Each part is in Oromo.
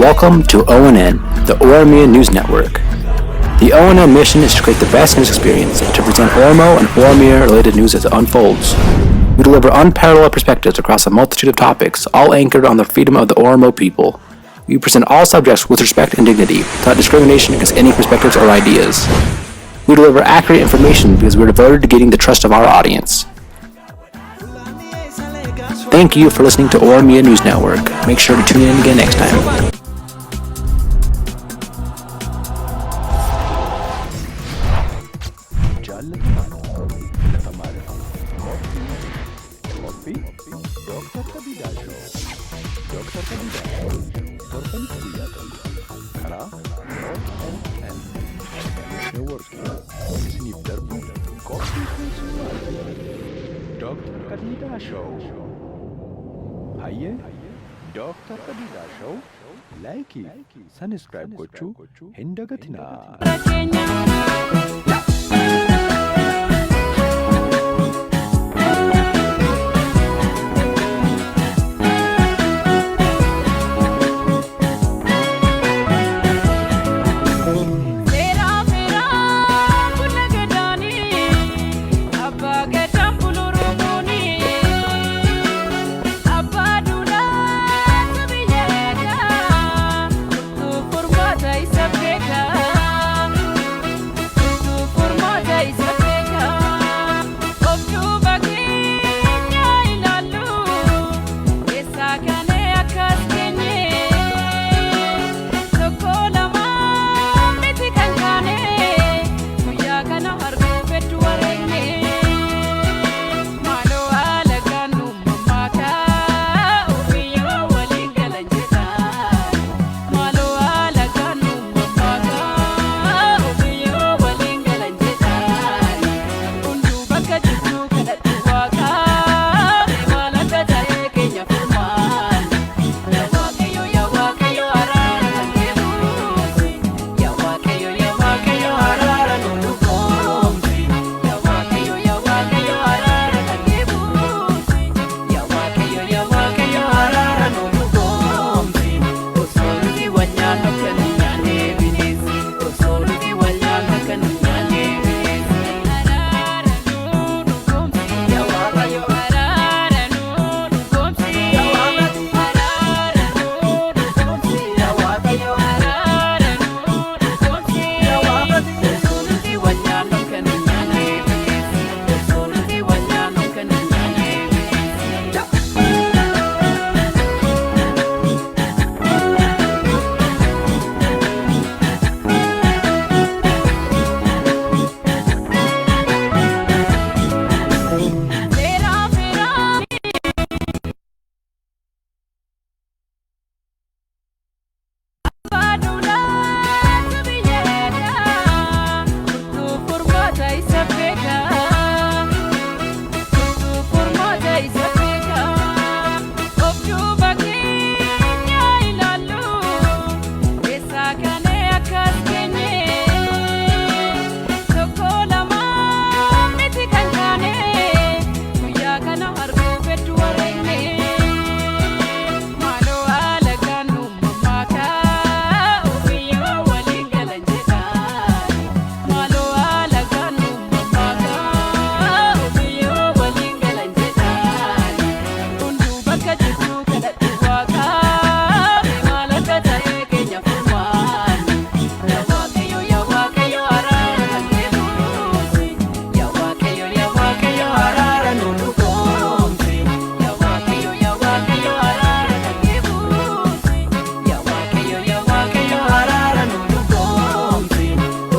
Welcome to ONN, the Oromia News Network. The ONN mission is to create the best news experience and to present Oromo and Oromia-related news as it unfolds. We deliver unparalleled perspectives across a multitude of topics, all anchored on the freedom of the Oromo people. We present all subjects with respect and dignity, without discrimination against any perspectives or ideas. We deliver accurate information because we are devoted to gaining the trust of our audience. Thank you for listening to Oromia News Network. Make sure to tune in again next time. Qophii Dooktar Qadiidaa Show. Dooktar Qadiidaa Show torbanitti guyyaa tokko karaa ONN Network isiniif darbu qophii keessummaati. Dooktar Qadiidaa Show. Hayyee, Dooktar Qadiidaa Show like, subscribe gochuu hin dagatinaa. Seeraa feeraa buna gadaanii abbaa gadaan buluruuni abbaa duudhaa biyya eegaa furtuu furmaata isa beekaa furtuu furmaata isa beekaa of duuba keenya ilaallu keessaa kanee akkas keenye tokko lama miti kan kaane guyyaa kana arguuf hedduu wareegne maaloo haala kan uumamaa ofiyyoo waliin galan jedha maaloo haala kan uumamaa ofiyyoo waliin galan jedha hunduu bakka jirtu kadhadhu waaqaa maal akka ta'e keenya furmaan. Yaa Waaqayyo, yaa Waaqayyo, araara kan kennuufi. Yaa Waaqayyo, yaa Waaqayyo, araara nu dhugoomsi. Yaa Waaqayyo, yaa Waaqayyo, araara kan kennuufi. Yaa Waaqayyo, yaa Waaqayyo, araara nu dhugoomsi. Osoo nuti wal nyaannu akka nu nyaannee bineensi. Osoo nuti wal nyaannu akka nu nyaannee bineensi. Araara nu dhugoomsi. Yaa Waaqayyo, araara nu dhugoomsi. Araara nu dhugoomsi. Yaa Waaqayyo, araara nu dhugoomsi. Osoo nuti wal nyaannu akka nu nyaannee bineensi. Osoo nuti wal nyaannu akka nu nyaannee bineensi. Seeraa feeraa. Abbaa biyya eegaa furtuu furmaata isa beekaa furtuu furmaata isa beekaa of duuba keenya ilaallu keessaa kanee akkas keenye tokko lama miti kan kaane guyyaa kana arguuf hedduu wareegne. Maaloo haala kan uumamaa ofiyyoo waliin galan jedha. Maaloo haala kan uumamaa ofiyyoo waliin galan jedha. Hunduu bakka jirtu kadhadhu waaqaa maal akka ta'e keenya furmaan. Yaa Waaqayyo, yaa Waaqayyo, araara kan kennuufi. Yaa Waaqayyo, yaa Waaqayyo, araara nu dhugoomsi. Yaa Waaqayyo, yaa Waaqayyo, araara kan kennuufi. Yaa Waaqayyo, yaa Waaqayyo, araara nu dhugoomsi.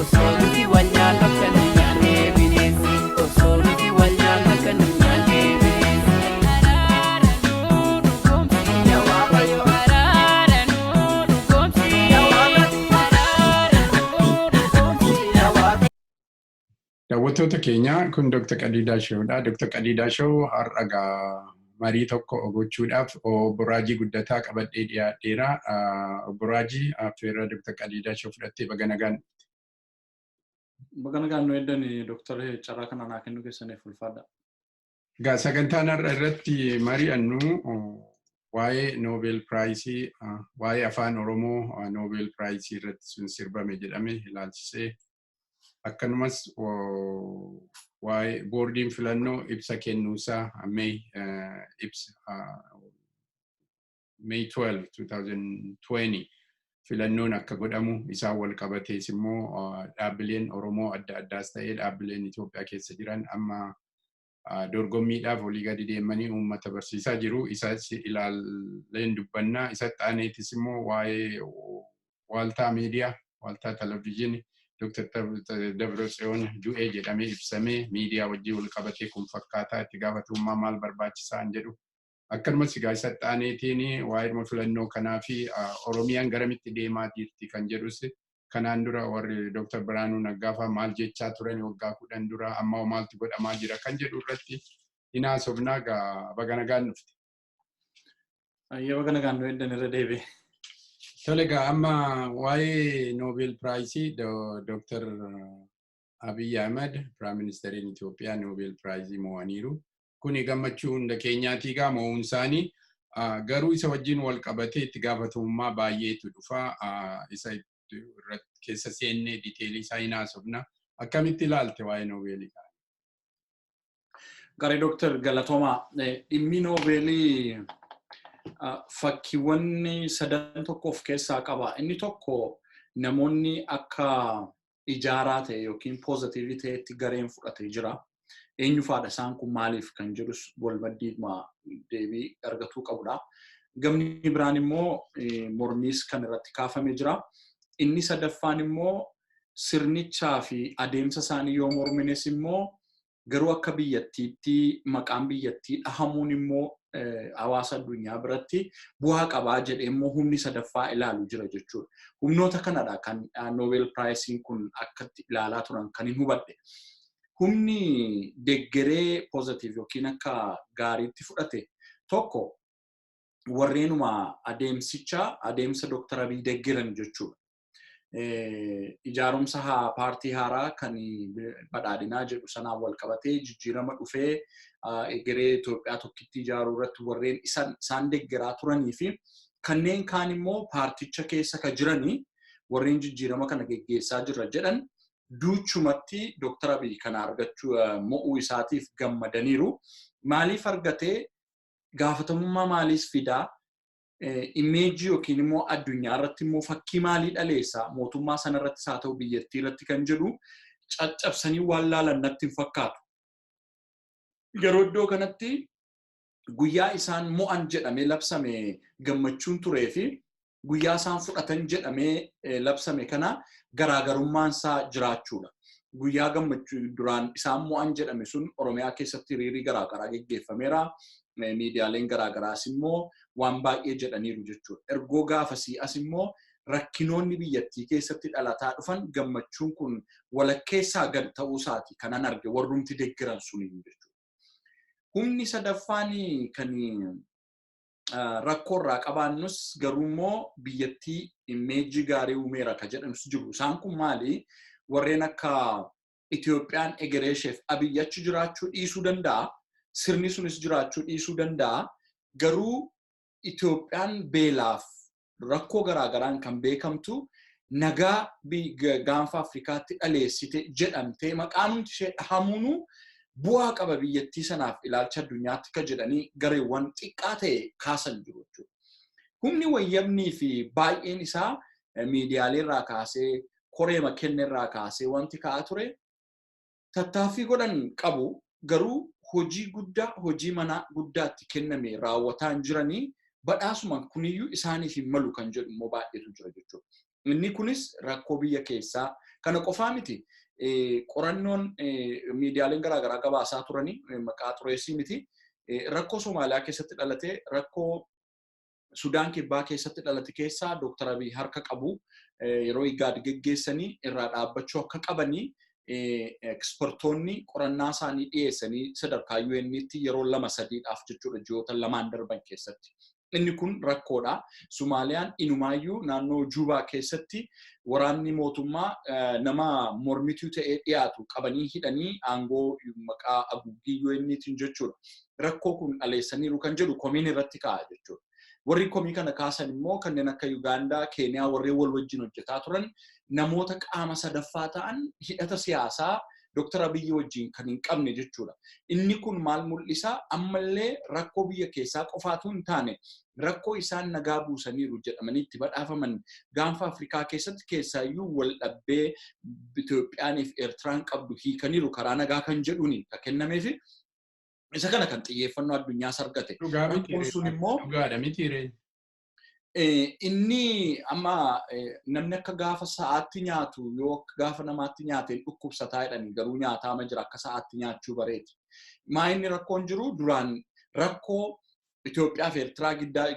Osoo nuti wal nyaannu akka nu nyaannee bineensi. Osoo nuti wal nyaannu akka nu nyaannee bineensi. Araara nu dhugoomsi. Yaa Waaqayyo, araara nu dhugoomsi. Araara nu dhugoomsi. Yaa Waaqayyo. Daawwattoota keenya, kun Dr. Qadiidaa Showdha. Dr. Qadiidaa Show har'a gaa marii tokko gochuudhaaf obbo Raajii Guddataa qabadhee dhiyaadheera. Obbo Raajii, affeerra Dr. Qadiidaa Show fudhattee baga nagaan Baga nagaan nu eegdani, Dooktar, carraa kana naa kennuu keessaniif ulfaadha. Egaa sagantaan har'a irratti mari'annu Waa'ee Nobel Prize, waa'ee afaan Oromoo Nobel Prize irratti sun sirbame jedhame ilaalchisee, akkanumas waa'ee boordiin filannoo ibsa kennuusaa May ibsa May 12, 2020 filannoon akka godhamu isaan wal qabatees immoo dhaabbileen Oromoo adda addaas ta'ee dhaabbileen Itoophiyaa keessa jiran amma dorgommiidhaaf olii gadi deemanii uummata barsiisaa jiru. Isas ilaalleen dubbannaa. Isatti aaneetis immoo waa'ee Waaltaa Miidiyaa, Waaltaa Televezyiinii Dr. Dabratsiyoon du'ee jedhamee ibsamee miidiyaa wajjin wal qabatee kun fakkaataa itti gaafatamummaa maal barbaachisaa hin jedhu. Akkanumas egaa isatti aaneetiin waa'ee filannoo kanaa fi Oromiyaan garamitti deemaa jirti kan jedhus, kanaan dura warri Dr. Biraanuu Naggaafaa maal jechaa turan waggaa 10 dura, amma maaltu godhamaa jira kan jedhu irratti hin haasofnaa. Egaa baga nagaan dhufte. Ayyee, baga nagaan nu eddan irra deebi'e. Tole, egaa amma waa'ee Nobel Prize, Dr. Abiy Ahmed, Prime Ministeriin Itoophiyaa, Nobel Prize mo'aniiru. Kuni gammachuu hunda keenyaatii egaa mo'uun isaanii, garuu isa wajjin wal qabatee itti gaafatamummaa baay'eetu dhufa. Isa irratti keessa seennee detail isaa hin haasofna. Akkamitti ilaalte waa'ee Noobeelii kana? Garee Dooktar, galatoomaa. Dhimmi Noobeelii fakkiiwwan sadan tokko of keessaa qaba. Inni tokko namoonni akka ijaaraa ta'e yookiin positive ta'etti gareen fudhatee jira. Eenyu faadha isaan kun, maaliif kan jedhus walmaddii deebii argatuu qabudha. Gamni biraan immoo mormiis kan irratti kaafamee jira. Inni sadaffaan immoo sirnichaa fi adeemsa isaanii yoo mormines immoo garuu akka biyyattiitti maqaan biyyattii dhahamuun immoo hawaasa addunyaa biratti bu'aa qabaa jedhee immoo humni sadaffaa ilaalu jira jechuudha. Humnoota kanadha kan Nobel Prizeiin kun akkatti ilaalaa turan kan hin hubadhe. Humni deggeree positive yookiin akka gaariitti fudhate tokko warreenuma adeemsicha, adeemsa Dr. Abiy deggeran jechuudha. Ijaarumsa paartii haaraa kan badhaadhinaa jedhu sanaan wal qabatee jijjiirama dhufee egeree Itoophiyaa tokkitti ijaaruu irratti warreen isaan deggeraa turanii fi kanneen kaan immoo paarticha keessa ka jiranii warreen jijjiirama kana geggeessaa jirra jedhan duuchumatti Dr. Abiy kana argachuu mo'uu isaatiif gammadaniiru. Maaliif argatee, gaafatamummaa maaliis fidaa, image yookiin immoo addunyaa irratti immoo fakkii maalii dhaleessa mootummaa sana irrattis haa ta'u biyyattii irratti kan jedhu caccabsanii waan laalan natti hin fakkaatu. Yeroo iddoo kanatti guyyaa isaan mo'an jedhamee labsame gammachuun turee fi guyyaa isaan fudhatan jedhamee labsame kana garaagarummaan isaa jiraachuudha. Guyyaa gammachuu duraan isaan mo'an jedhame sun Oromiyaa keessatti hiriirri garaagaraa geggeeffameera. Miidiyaaleen garaagaraas immoo waan baay'ee jedhaniiru jechuudha. Ergoo gaafasii as immoo rakkinoonni biyyattii keessatti dhalataa dhufan gammachuun kun walakkeessaa gad ta'uu isaati kanan arge warrumti deeggaran suniyyuu jechuudha. Humni sadaffaan kan rakkoo irraa qabaannus garuu immoo biyyattii image gaarii uumeera ka jedhanus jiru. Isaan kun maali? Warreen akka Itoophiyaan egeree isheef Abiyyi achi jiraachuu dhiisuu danda'a. Sirni sunis jiraachuu dhiisuu danda'a. Garuu Itoophiyaan beelaaf rakkoo garaagaraan kan beekamtu nagaa gaanfa Afrikaatti dhaleessite jedhamtee maqaan hundi ishee dhahamuunu bu'aa qaba biyyattii sanaaf ilaalcha addunyaatti ka jedhanii gareewwan xiqqaa ta'e kaasan jiru jechuudha. Humni wayyabnii fi baay'een isaa miidiyaalee irraa kaasee, koreema kenne irraa kaasee wanti ka'aa ture tattaaffii godhan qabu, garuu hojii guddaa, hojii manaa guddaatti kenname raawwataa hin jiranii, badhaasuma kuniyyuu isaaniif hin malu kan jedhu immoo baay'eetu jira jechuudha. Inni kunis rakkoo biyya keessaa kana qofaa miti. Qorannoon miidiyaaleen garaagaraa gabaasaa turanii maqaa xureessii miti. Rakkoo Somaaliyaa keessatti dhalate, rakkoo Sudaan Kibbaa keessatti dhalate keessaa Dr. Abiy harka qabu, yeroo IGAD geggeessanii irraa dhaabbachuu akka qabanii ekspertoonni qorannaa isaanii dhiyeessanii sadarkaa UN'tti yeroo lama sadiidhaaf jechuudha ji'oota lamaan darban keessatti. Inni kun rakkoodha. Sumaaliyaan inumaayyuu naannoo Juubaa keessatti waraanni mootummaa nama mormituu ta'ee dhiyaatu qabanii hidhanii aangoo maqaa haguuggii UN'tiin jechuudha. Rakkoo kun dhaleessaniiru kan jedhu komiin irratti ka'a jechuudha. Warri komii kana kaasan immoo kanneen akka Yugaandaa, Keeniyaa warreen wal wajjin hojjetaa turan namoota qaama sadaffaa ta'an hidhata siyaasaa Dr. Abiyyi wajjin kan hin qabne jechuudha. Inni kun maal mul'isa? Ammallee rakkoo biyya keessaa qofaatu hin taane rakkoo isaan nagaa buusaniiru jedhamanii itti badhaafaman gaanfa Afrikaa keessatti keessaayyuu wal dhabbee Itoophiyaaniif Eertiraan qabdu hiikaniiru karaa nagaa kan jedhuuni kan kennameefi isa kana kan xiyyeeffannoo addunyaas argate. Rakkoon sun immoo dhugaadha mitiiree. Inni amma namni akka gaafa sa'aatti nyaatu yoo akka gaafa namaatti nyaateen dhukkubsataa jedhanii garuu nyaataama jira akka sa'aatti nyaachuu bareeti. Maa inni rakkoon jiru duraan rakkoo Itoophiyaa fi Eertiraa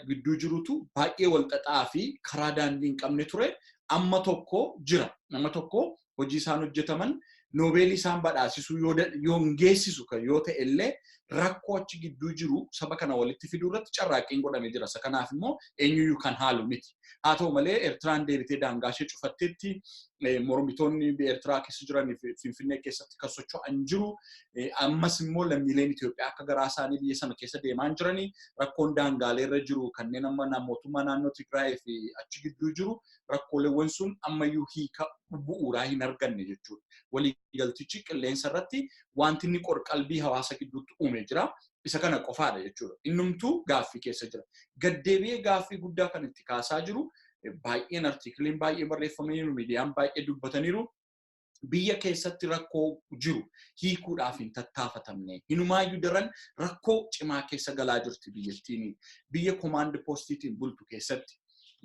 gidduu jirutu baay'ee wal xaxaa fi karaa daandii hin qabne ture amma tokko jira. Nama tokko hojii isaan hojjetaman Noobeelii isaan badhaasisuu yoo hin geessisu yoo ta'e illee rakkoo achi gidduu jiru saba kana walitti fiduu irratti carraaqqiin godhamee jira. Isa kanaaf immoo eenyuyyuu kan haalu miti. Haa ta'u malee Eertiraan deebitee daangaa ishee cufatteetti mormitoonni Eertiraa keessa jiran Finfinnee keessatti kan socho'an jiru. Ammas immoo lammiileen Itoophiyaa akka garaa isaanii biyya sana keessa deemaa jiranii rakkoon daangaalee irra jiru kanneen amma mootummaa naannoo Tigraay fi achi gidduu jiru rakkooleewwan sun ammayyuu hiika bu'uuraa hin arganne jechuudha. Waliigaltichi qilleensa irratti wanti inni qorqalbii hawaasa gidduutti uume jira. Isa kana qofaadha jechuudha. Innumtuu gaaffii keessa jira. Gaddeebi'ee gaaffii guddaa kan itti kaasaa jiru baay'een artiikiliin baay'ee barreeffamaniiru, miidiyaan baay'ee dubbataniiru. Biyya keessatti rakkoo jiru hiikuudhaaf hin tattaafatamne. Hinumaayyuu daran rakkoo cimaa keessa galaa jirti biyyattiin. Biyya komaand poostiitiin bultu keessatti.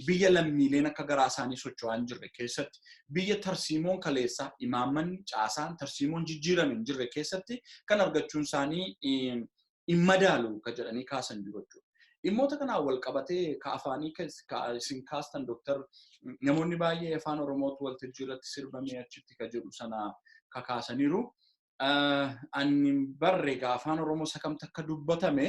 Biyya lammiileen akka garaa isaanii socho'aa hin jirre keessatti, biyya tarsiimoon kaleessaa imaammanni caasaan tarsiimoon jijjiirame hin jirre keessatti kan argachuun isaanii hin madaalu kan jedhanii kaasan jiru jechuudha. Dhimmoota kanaan wal qabatee ka afaanii isin kaastan Dooktar namoonni baay'ee afaan Oromootu waltajjii irratti sirbamee achitti ka jedhu sana kakaasaniiru. Ani barre egaa afaan Oromoo isa kamtu akka dubbatame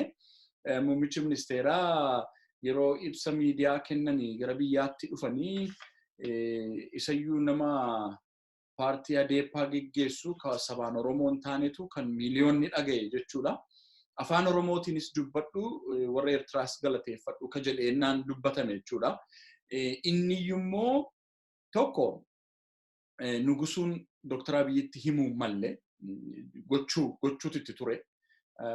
muummichi ministeeraa yeroo ibsa miidiyaa kennanii gara biyyaatti dhufanii isayyuu nama paartii Adeeppaa geggeessu ka sabaan Oromoo hin taanetu kan miiliyoonni dhagaye jechuudha. Afaan Oromootiinis dubbadhu warra Eertiraas galateeffadhu ka jedheennaan dubbatame jechuudha. Inni immoo tokko nugusuun Dr. Abiyyitti himuu malle gochuutu itti ture.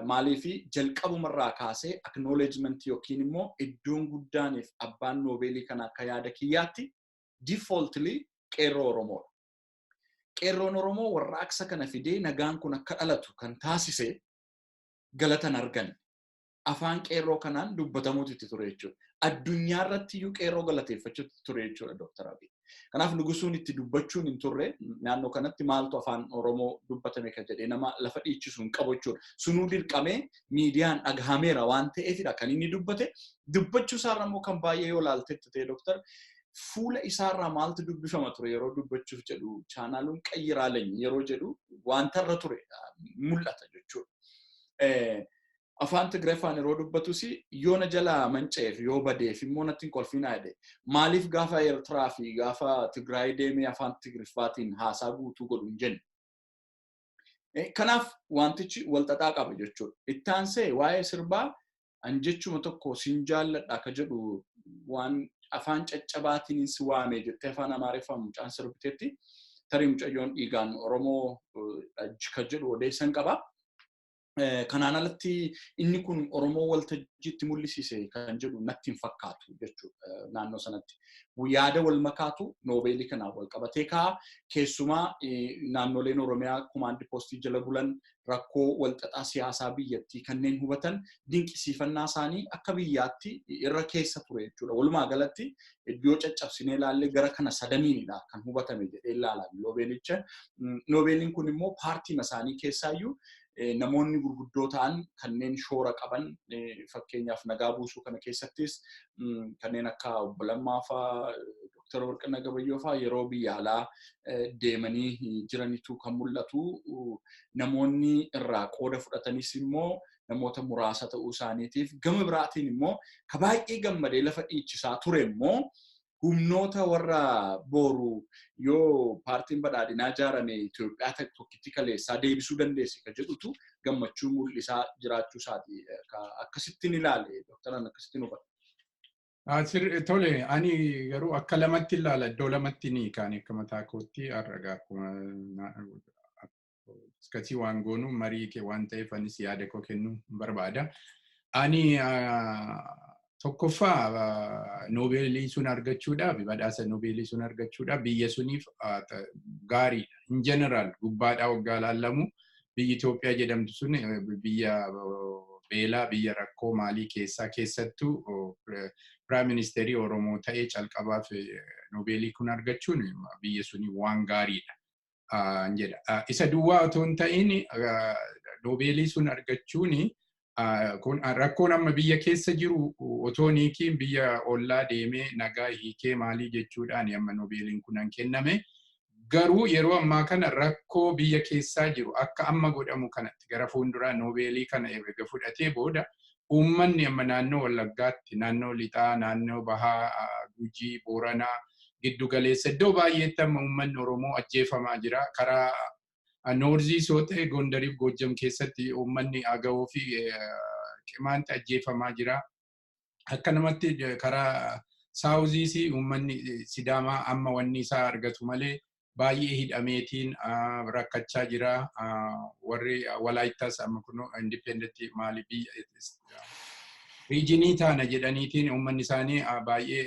Maaliif jalqabumarraa kaasee acknowledgement yookiin immoo iddoon guddaaniif abbaan noobeelii kana akka yaada kiyyaatti defaultly qeerroo Oromoodha. Qeerroon Oromoo warraaqsa kana fidee nagaan kun akka dhalatu kan taasise galatan arganne. Afaan qeerroo kanaan dubbatamuutu itti ture jechuudha. Addunyaa irratti iyyuu qeerroo galateeffachuutu ture jechuudha Dr. Abiy. Kanaaf nugusuun itti dubbachuun hin turre naannoo kanatti maaltu afaan Oromoo dubbatame kan jedhee nama lafa dhiichisu hin qabu jechuudha. Sunuu dirqamee miidiyaan dhagahameera waan ta'eefidha kan inni dubbate. Dubbachuu isaarra immoo kan baay'ee yoo ilaaltetti ta'e Dr. Fuula isaarraa maaltu dubbifama ture yeroo dubbachuuf jedhu chaanaaluun qayyiraa leenyi yeroo jedhu wanta irra ture mul'ata jechuudha. Afaan Tigreeffaan yeroo dubbatus yoo na jalaa manca'eef yoo badeef immoo natti hin kolfinaa jedhe. Maaliif gaafa Eertiraa fi gaafa Tigraay deemee afaan Tigriffaatiin haasaa guutuu godhu hin jenne. Kanaaf wantichi wal xaxaa qaba jechuudha. Itti aansee waa'ee sirbaa an jechuma tokko sin jaalladha akka jedhu waan afaan caccabaatiin si waame jettee afaan Amaariffaan mucaan sirbiteetti tarii mucayyoon dhiigaan Oromoo kan jedhu odeessan qaba. Kanaan alatti inni kun Oromoo waltajjiitti mul'isiise kan jedhu natti hin fakkaatu jechuudha naannoo sanatti. Yaada wal makaatu noobeelii kanaan wal qabatee kaa'a. Keessumaa naannoleen Oromiyaa komaandi poostii jala bulan rakkoo wal xaxaa siyaasaa biyyattii kanneen hubatan dinqisiifannaa isaanii akka biyyaatti irra keessa ture jechuudha. Walumaa galatti iddoo caccabsinee ilaallee gara kana sadaniinidha kan hubatame jedhee ilaala noobeelicha. Noobeeliin kun immoo paartii isaanii keessaayyuu namoonni gurguddoo ta'an kanneen shoora qaban fakkeenyaaf nagaa buusuu kana keessattis kanneen akka obbo Lammaa fa'aa Dr. Warqinaa Gabayyoo fa'aa yeroo biyya alaa deemanii jiranitu kan mul'atu. Namoonni irraa qooda fudhatanis immoo namoota muraasa ta'uu isaaniitiif gama biraatiin immoo ka baay'ee gammadee lafa dhiichisaa ture immoo humnoota warra boru yoo paartiin badhaadhinaa ijaarame Itoophiyaa tokkitti kaleessaa deebisuu dandeesse ka jedhutu gammachuu mul'isaa jiraachuu isaati. Akkasittiin ilaale dooktaraan akkasittiin hubadha. Tole, ani garuu akka lamatti ilaala. Iddoo lamatti ni kaan akka mataa kootti har'a akkuma akkasii waan goonu marii kee waan ta'eef anis yaada koo kennuu barbaada. Ani tokkoffaa Noobeelii sun argachuudhaaf, badhaasa Noobeelii sun argachuudhaaf biyya suniif gaariidha. In general, gubbaadhaa waggaa laallamu biyyi Itoophiyaa jedhamtu sun biyya beelaa, biyya rakkoo maalii keessaa, keessattuu prime ministerii Oromoo ta'ee calqabaaf Noobeelii kun argachuun biyya suni waan gaariidha jedha. Isa duwwaa otoo hin ta'in, Noobeelii sun argachuun kun rakkoon amma biyya keessa jiru otoo hiikiin biyya ollaa deemee nagaa hiikee maalii jechuudhaan amma Noobeeliin kun kenname. Garuu yeroo ammaa kana rakkoo biyya keessaa jiru akka amma godhamu kanatti gara fuulduraa Noobeelii kana erga fudhatee booda uummanni amma naannoo Wallaggaatti, naannoo Lixaa, naannoo Bahaa, Gujii, Booranaa, giddu galeessa iddoo baay'eetti amma uummanni Oromoo ajjeefamaa jira. Karaa Northii soo ta'e Gondariif Goojjam keessatti uummanni Agawoo fi Qimaanti ajjeefamaa jira. Akka namatti karaa Southiis uummanni Sidaamaa amma wanni isaa argatu malee baay'ee hidhameetiin rakkachaa jira. Warri Walaayittaas amma kun independentii maali biyya regionii taana jedhaniitiin uummanni isaanii baay'ee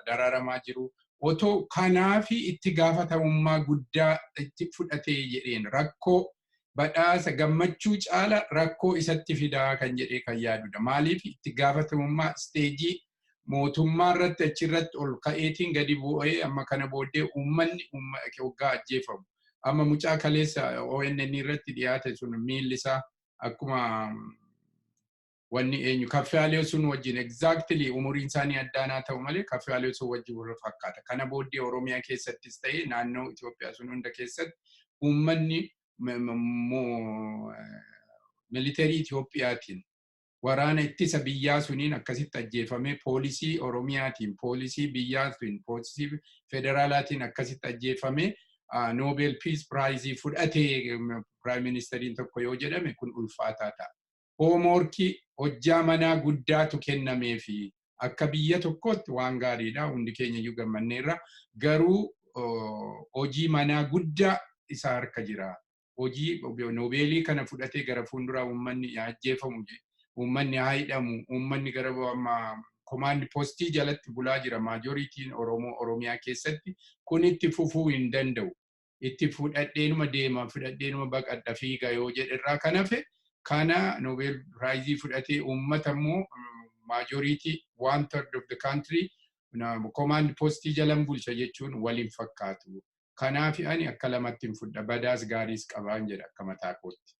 dararamaa jiru. Otoo kanaafi itti gaafatamummaa guddaa itti fudhatee jedheen rakkoo badhaasa gammachuu caala rakkoo isatti fidaa kan jedhee kan yaadudha. Maaliif itti gaafatamummaa stageii mootummaa irratti achirratti ol ka'eetiin gadi bu'ee amma kana booddee uummanni waggaa ajjeefamu. Amma mucaa kaleessa ONN irratti dhiyaate sun miilli isaa akkuma wanni eenyu Kaffaalee sun wajjin exactly umuriin isaanii addaanaa ta'u malee Kaffaalee sun wajjin wal fakkaata. Kana booddee Oromiyaa keessattis ta'e naannoo Itoophiyaa sun hunda keessatti uummanni militarii Itoophiyaatiin, waraana ittisa biyyaa suniin akkasitti ajjeefame, poolisii Oromiyaatiin, poolisii biyyaatiin, poolisii federaalaatiin akkasitti ajjeefame, Nobel Peace Prize fudhatee prime ministeriin tokko yoo jedhame kun ulfaataa ta'a. Homeworkii, hojjaa manaa guddaatu kennameefi akka biyya tokkootti waan gaariidha. Hundi keenya iyyuu gammanneerra. Garuu hojii manaa guddaa isa harka jira. Hojii Noobeelii kana fudhatee gara fuulduraa uummanni ajjeefamu, uummanni haa hidhamu, uummanni gara command postii jalatti bulaa jira majorityn Oromoo Oromiyaa keessatti, kun itti fufuu hin danda'u. Itti fudhadheenuma deema, fudhadheenuma baqadha, fiiga yoo jedherraa kan hafe kana Nobel Prizeii fudhatee uummata immoo majority, one third of the country command postii jalan bulcha jechuun waliin fakkaatu. Kanaaf ani akka lamatti hin fudha, badaas gaariis qabaan jedha akka mataa kootti.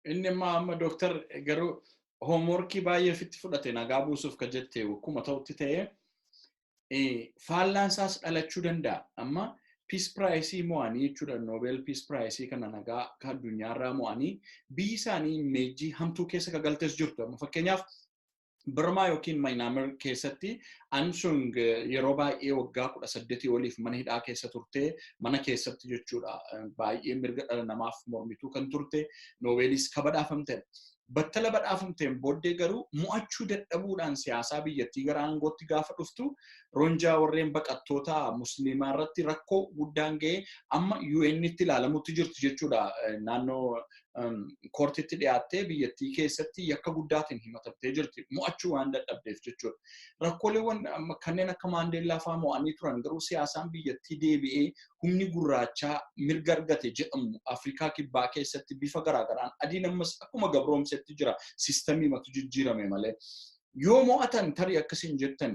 Inni amma dooktar garuu homeworkii baay'ee ofitti fudhate nagaa buusuuf kan jette akkuma ta'utti ta'ee, faallaan isaas dhalachuu danda'a. Amma Peace Prizeii mo'anii jechuudha, Nobel Peace Prizeii kana nagaa kan addunyaarraa mo'anii biyyi isaanii imageii hamtuu keessa kan galtes jirtu. Amma fakkeenyaaf Birmaa yookiin Maayinaamar keessatti Aung San yeroo baay'ee waggaa 18 oliif mana hidhaa keessa turte, mana keessatti jechuudha, baay'ee mirga dhala namaaf mormituu kan turte, Noobeelis ka badhaafamte. Battala badhaafamteen booddee garuu mo'achuu dadhabuudhaan siyaasaa biyyattii gara aangootti gaafa dhuftu Roonjaa warreen baqattoota musliimaa irratti rakkoo guddaan ga'ee amma UN'tti ilaalamutti jirti jechuudha. Naannoo courtitti dhiyaattee biyyattii keessatti yakka guddaatiin himatamtee jirti mo'achuu waan dadhabdeef jechuudha. Rakkooleewwan kanneen akka Maandeellaa fa'aa mo'anii turan garuu siyaasaan biyyattii deebi'ee humni gurraachaa mirga argate jedhamu Afrikaa Kibbaa keessatti bifa garaagaraan adiin ammas akkuma gabroomsetti jira, systemii matu jijjiirame malee. Yoo mo'atan tarii akkasiin jettan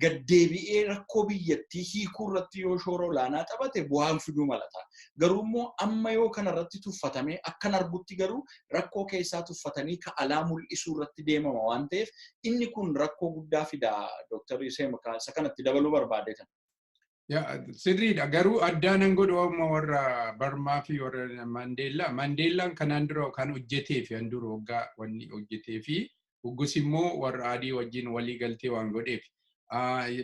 gaddeebi'ee rakkoo biyyattii hiikuu irratti yoo shoora olaanaa taphate bu'aan fiduu malata. Garuu immoo amma yoo kana irratti tuffatamee akkan argutti garuu rakkoo keessaa tuffatanii ka alaa mul'isuu irratti deemama waan ta'eef inni kun rakkoo guddaa fida. Dooktar Isee isa kanatti dabaluu barbaadeetan. Sirriidha. Garuu addaanan godhu amma warra Barmaa fi warra Mandeellaa. Mandeellaan kanaan dura kan hojjetee fi kan dura waggaa wanni hojjetee fi huggus immoo warra adii wajjin walii galtee waan godheef.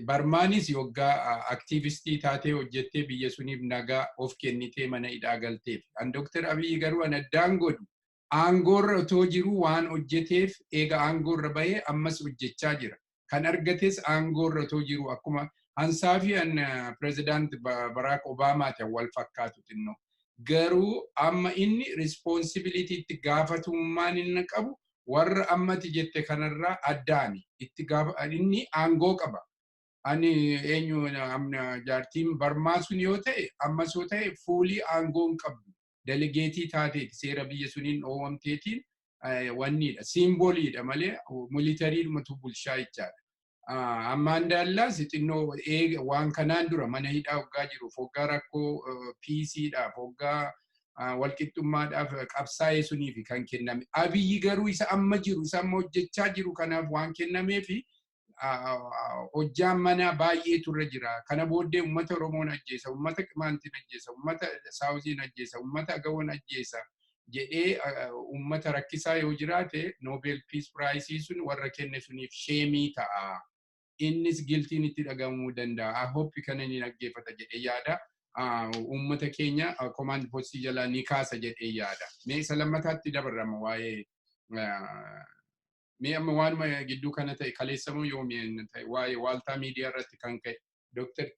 Barmaanis waggaa activistii taatee hojjettee biyya suniif nagaa of kennitee mana hidhaa galteef. An Dooktar Abiyyi garuu an addaan godhu aangoorra otoo jiru waan hojjeteef eega aangoorra bahee ammas hojjechaa jira. Kan argates aangoo irra otoo jiru akkuma hansaa fi pirezidaant Barack Obaamaati wal fakkaatu xinnoo. Garuu amma inni responsibility, itti gaafatamummaan inni qabu, warra ammati jette kanarraa addaani. Itti gaafa inni aangoo qaba. Ani eenyu jaartiin Barmaa sun yoo ta'e, ammas yoo ta'e, fuulii aangoo hin qabdu. Delegateii taateeti, seera biyya suniin dhoowwamteetiin wanniidha. Symboliidha malee militarydhumatu bulchaa jechaadha. Ammaan daallaas xinnoo waan kanaan dura mana hidhaa hoggaa jiru, hoggaa rakkoo peaceiidhaaf, hoggaa walqixxummaadhaaf qabsaa'ee suniif kan kenname. Abiyyi garuu isa amma jiru, isa amma hojjechaa jiru kanaaf waan kennameefi hojjaan manaa baay'eetu irra jira. Kana booddee uummata Oromoon ajjeesa, uummata Qimaantiin ajjeesa, uummata Southiin ajjeesa, uummata Agawoon ajjeesa jedhee uummata rakkisaa yoo jiraate, Nobel Peace Prize sun warra kenne suniif shameii ta'a. Innis guiltiin itti dhagamuu danda'a. Hope kana ni dhaggeeffata jedhee yaada. Uummata keenya command postii jalaa ni kaasa jedhee yaada. Mee isa lammataatti dabarrama. Waa'ee mee amma waanuma gidduu kana ta'e, kaleessamuu yoomii ta'e, waa'ee Waaltaa Miidiyaa irratti kan ka'e, Dr.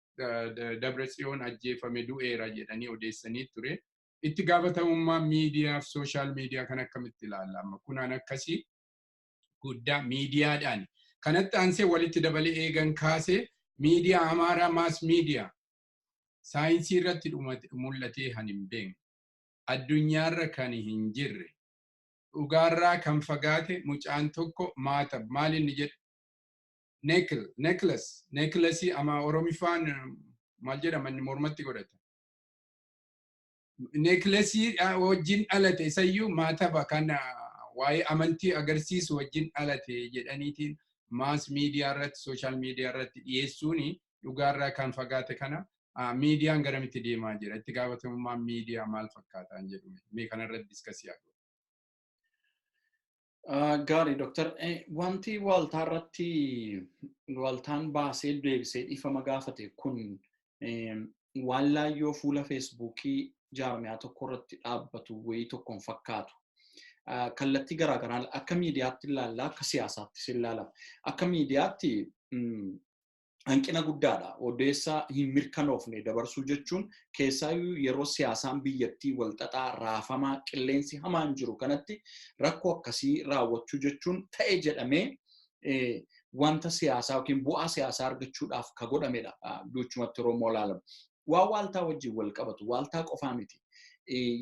Dabratsiyoon ajjeefame, du'eera jedhanii odeessanii ture. Itti gaafatamummaa miidiyaa fi social media kan akkamitti ilaalla amma kunaan akkasii guddaa miidiyaadhaan. Kanatti aansee walitti dabalee eegan kaasee, miidiyaa Amaaraa, mass media, saayinsii irratti mul'atee kan hin beekne, addunyaarra kan hin jirre, dhugaarraa kan fagaate, mucaan tokko maatab maal inni jedhu, necklace, necklaceii ama Oromifaan maal jedhama, inni mormatti godhata. Necklaceii wajjin dhalate, isayyuu maataba kan waa'ee amantii agarsiisu wajjin dhalate jedhaniitiin mass media irratti, social media irratti dhiyeessuun dhugaarraa kan fagaate kana, miidiyaan garamitti deemaa jira? Itti gaafatamummaan miidiyaa maal fakkaataan jedhu, mee kanarratti discussii haa. Gaarii, Dooktar. Wanti Waaltaa irratti Waaltaan baasee deebisee dhiifama gaafate kun waan laayyoo fuula Facebookii jaarmiyaa tokko irratti dhaabbatu wayii tokkoon fakkaatu. Kallattii garaagaraan akka miidiyaatti ilaalla, akka siyaasaattis ilaala. Akka miidiyaatti hanqina guddaadha. Odeessa hin mirkanoofne dabarsuu jechuun, keessaayyuu yeroo siyaasaan biyyattii walxaxaa, raafamaa, qilleensi hamaan jiru kanatti rakkoo akkasii raawwachuu jechuun ta'e jedhamee wanta siyaasaa yookiin bu'aa siyaasaa argachuudhaaf ka godhamedha. Duuchumatti yeroo ilaalamu. Waa Waaltaa wajjin wal qabatu, Waaltaa qofaa miti.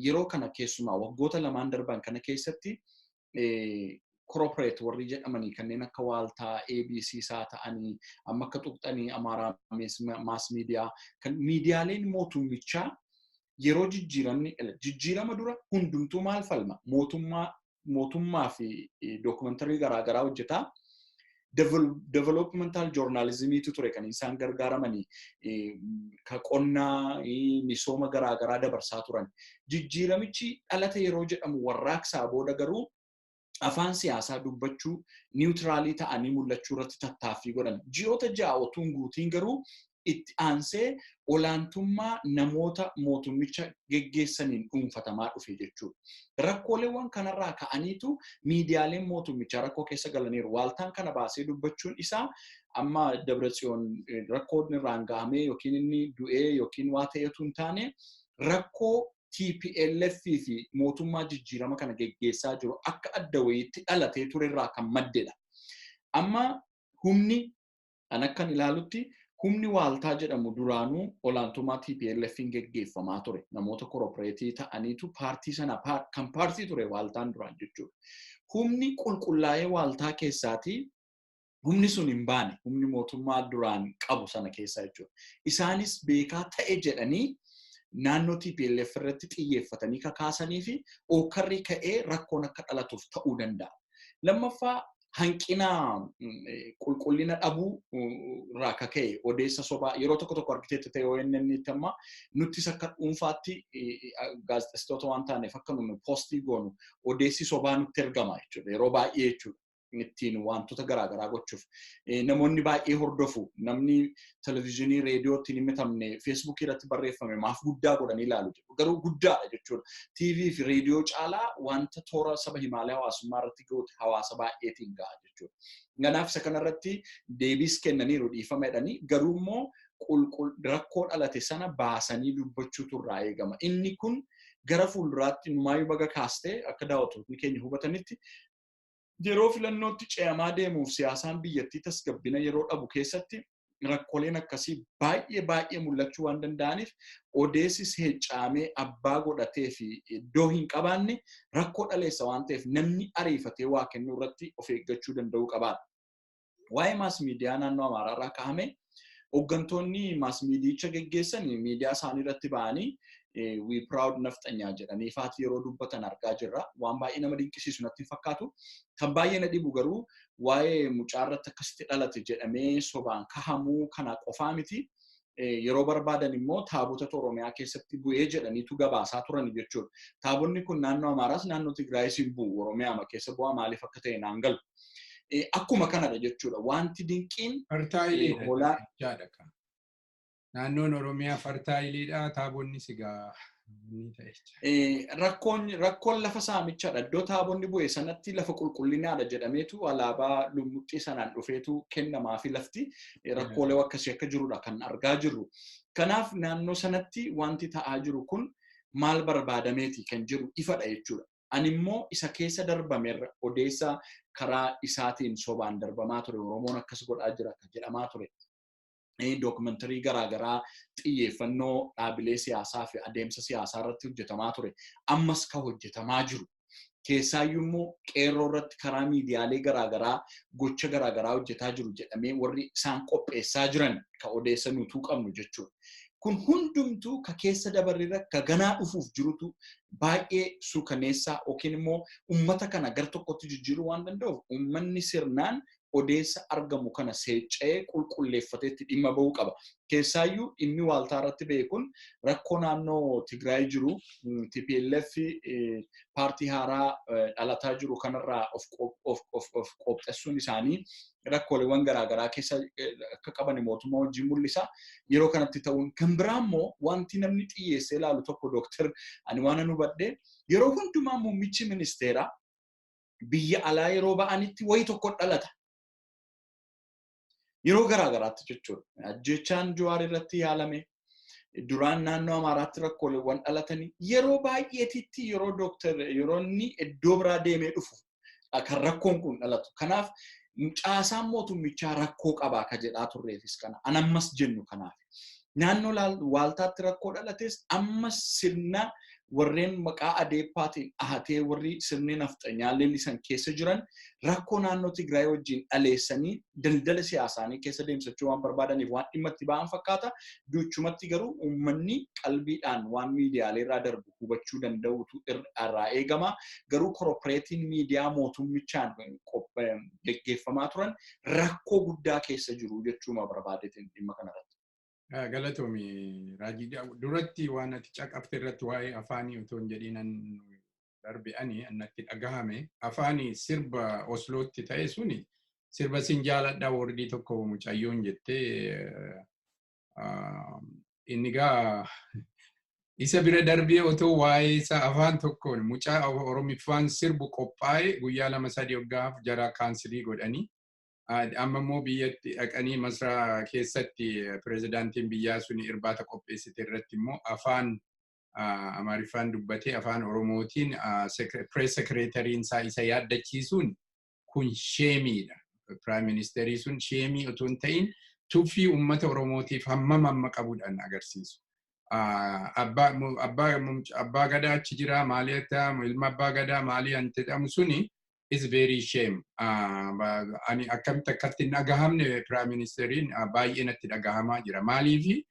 Yeroo kana keessumaa waggoota 2n darban kana keessatti corporate warri jedhamanii kanneen akka Waaltaa, ABC isaa ta'anii, amma akka tuqxanii Amaaraa mass media, kan miidiyaaleen mootummichaa yeroo jijjiiramni, jijjiirama dura hundumtuu maal falma, mootummaa mootummaa fi documentary garaagaraa hojjetaa, developmental journalismiitu ture kan isaan gargaaramanii, ka qonnaa, misooma garaagaraa dabarsaa turan. Jijjiiramichi dhalate yeroo jedhamu, warraaqsaa booda garuu afaan siyaasaa dubbachuu, neutralii ta'anii mul'achuu irratti tattaaffii godhan. Ji'oota 6 otuu hin guutiin garuu itti aansee olaantummaa namoota mootummicha geggeessaniin dhuunfatamaa dhufe jechuudha. Rakkooleewwan kanarraa ka'aniitu miidiyaaleen mootummichaa rakkoo keessa galaniiru. Waaltaan kana baasee dubbachuun isaa amma Dabratsiyoon rakkoon irraan gahamee yookiin inni du'ee yookiin waa ta'etu hin taane, rakkoo TPLF fi mootummaa jijjiirama kana geggeessaa jiru akka adda wayiitti dhalatee turerraa kan maddedha. Amma humni an akkan ilaalutti humni Waaltaa jedhamu duraanuu olaantummaa TPLFin geggeeffamaa ture. Namoota corporateii ta'aniitu paartii sana kan paartii ture Waaltaan duraan jechuudha. Humni qulqullaa'ee Waaltaa keessaatii humni sun hin baane, humni mootummaa duraan qabu sana keessa jechuudha. Isaanis beekaa ta'e jedhanii naannoo TPLF irratti xiyyeeffatanii kakaasanii fi ookarri ka'ee rakkoon akka dhalatuuf ta'uu danda'a. Lammaffaa, hanqina qulqullina dhabuu irraa akka ka'e odeessa sobaa yeroo tokko tokko argiteetti ta'e, ONN itti amma nuttis akka dhuunfaatti gaazexeessitoota waan taaneef akka nuyi postii goonu odeessi sobaa nutti ergama jechuudha yeroo baay'ee jechuudha. Ittiin wantoota garaagaraa gochuuf. Namoonni baay'ee hordofu. Namni televezyiinii, reediyootti hin himatamne Feesbuukii irratti barreeffame maaf guddaa godhanii ilaalu jedhu. Garuu guddaadha jechuudha. TV fi reediyoo caalaa wanta toora saba himaalee hawaasummaa irratti gahuuti hawaasa baay'eetiin gaha jechuudha. Kanaaf isa kanarratti deebiis kennaniiru, dhiifama jedhanii, garuu immoo rakkoo dhalate sana baasanii dubbachuutu irraa eegama. Inni kun gara fuulduraatti numaayyuu baga kaastee, akka daawwattoonni keenya hubatanitti, yeroo filannootti ce'amaa deemuuf siyaasaan biyyattii tasgabbina yeroo dhabu keessatti rakkooleen akkasii baay'ee baay'ee mul'achuu waan danda'aniif, odeessi seecaamee abbaa godhatee fi iddoo hin qabaanne rakkoo dhaleessa waan ta'eef, namni ariifatee waa kennuu irratti of eeggachuu danda'uu qabaadha. Waa'ee mass media naannoo Amaaraa irraa kaa'ame, hooggantoonni mass miidiyicha geggeessan miidiyaa isaanii irratti ba'anii "We proud nafxanyaa" jedhanii faati yeroo dubbatan argaa jirra. Waan baay'ee nama dinqisiisu natti hin fakkaatu. Kan baay'ee na dhibu garuu waa'ee mucaa irratti akkasitti dhalate jedhamee sobaan kahamuu kana qofaa miti. Yeroo barbaadan immoo taabota Oromiyaa keessatti bu'ee jedhaniitu gabaasaa turan jechuudha. Taabonni kun naannoo Amaaraas naannoo Tigraayis hin bu'u. Oromiyaa keessa bu'aa maaliif akka ta'e naan galu. Akkuma kanadha jechuudha. Wanti dinqiin Fertile iidha. Naannoon Oromiyaa fertile iidha. Taabonni sigaa ni ta'e. Rakkoon lafa saamichaadha. Iddoo taabonni bu'e sanatti lafa qulqullinaadha jedhameetu alaabaa lummuxxii sanaan dhufeetu kennamaa fi lafti rakkoolee akkasii akka jirudha kan argaa jirru. Kanaaf naannoo sanatti wanti ta'aa jiru kun maal barbaadameeti kan jiru ifadha jechuudha. Ani immoo isa keessa darbamerra odeessa karaa isaatiin sobaan darbamaa ture, Oromoon akkas godhaa jira kan jedhamaa ture. Dookumentarii garaagaraa xiyyeeffannoo dhaabilee siyaasaa fi adeemsa siyaasaa irratti hojjetamaa ture. Ammas kan hojjetamaa jiru. Keessaayyuu immoo qeerroo irratti karaa miidiyaalee garaagaraa gocha garaagaraa hojjetaa jiru jedhamee warri isaan qopheessaa jiran kan odeessa nutuu qabnu jechuudha. Kun hundumtuu ka keessa dabarreerra ka ganaa dhufuuf jirutu baay'ee suukaneessaa yookiin immoo uummata kana gar tokkotti jijjiiruu waan danda'uuf, uummanni sirnaan odeessa argamu kana seecca'ee qulqulleeffateetti dhimma bahuu qaba. Keessaayyuu dhimmi waaltaa irratti ba'e kun rakkoo naannoo Tigraay jiru, TPLF paartii haaraa dhalataa jiru kanarraa of qopheessuun isaanii rakkooleewwan garaagaraa keessa akka qaban mootummaa wajjin mul'isa. Yeroo kanatti ta'uun kan biraa immoo wanti namni xiyyeessee ilaalu tokko, dooktar, ani waan an hubadhe, yeroo hundumaa muummichi ministeeraa biyya alaa yeroo ba'anitti wayii tokko dhalata. Yeroo garaagaraatti jechuudha. Ajjechaan Jawaar irratti yaalame, duraan naannoo Amaaraatti rakkooleewwan dhalatanii, yeroo baay'eetitti yeroo dooktar yeroo inni iddoo biraa deemee dhufu kan rakkoon kun dhalatu. Kanaaf caasaan mootummichaa rakkoo qabaa ka jedhaa turreefis kana an ammas jennu kanaaf. Naannoo waaltaatti rakkoo dhalates ammas sirna warreen maqaa adeeppaatiin ahatee warri sirni nafxanyaa leellisan keessa jiran rakkoo naannoo Tigraay wajjin dhaleessanii daldala siyaasaanii keessa deemsachuu waan barbaadaniif waan dhimma itti ba'an fakkaata. Duchumatti garuu uummanni qalbiidhaan waan miidiyaalee irraa darbu hubachuu danda'utu irraa eegama. Garuu corporate iin miidiyaa mootummichaan geggeeffamaa turan rakkoo guddaa keessa jiru jechuuma barbaadeetiin dhimma kanarratti. Galatoomi, Raajii. Duratti waan ati caqafte irratti waa'ee afaanii otoo hin jedhiin darbe, ani annatti dhagahame afaanii sirba Oslootti ta'e suni sirba "Sin jaaladha" wordii tokko mucayyoon jettee, inni gaa isa bira darbee otoo waa'ee isa afaan tokkoon mucaa Oromiffaan sirbu qophaa'e guyyaa 2-3 waggaaf jara cancel ii godhanii, amma immoo biyyatti dhaqanii Masraa keessatti pirezidaantiin biyyaa sun irbaata qopheessite irratti immoo afaan Amaariffaan dubbatee afaan Oromootiin press secretary in isaa isa yaaddachiisuun kun shame iidha. Prime minister ii sun shame ii otoo hin ta'in tuffii uummata Oromootiif hammam hamma qabuudhaan agarsiisu. Abbaa gadaa achi jira, maalii ilma abbaa gadaa maalii an jedhamu suni is very shame. Ani akkamitti akkatti hin dhagahamne, prime minister iin baay'ee natti dhagahamaa jira. Maaliifi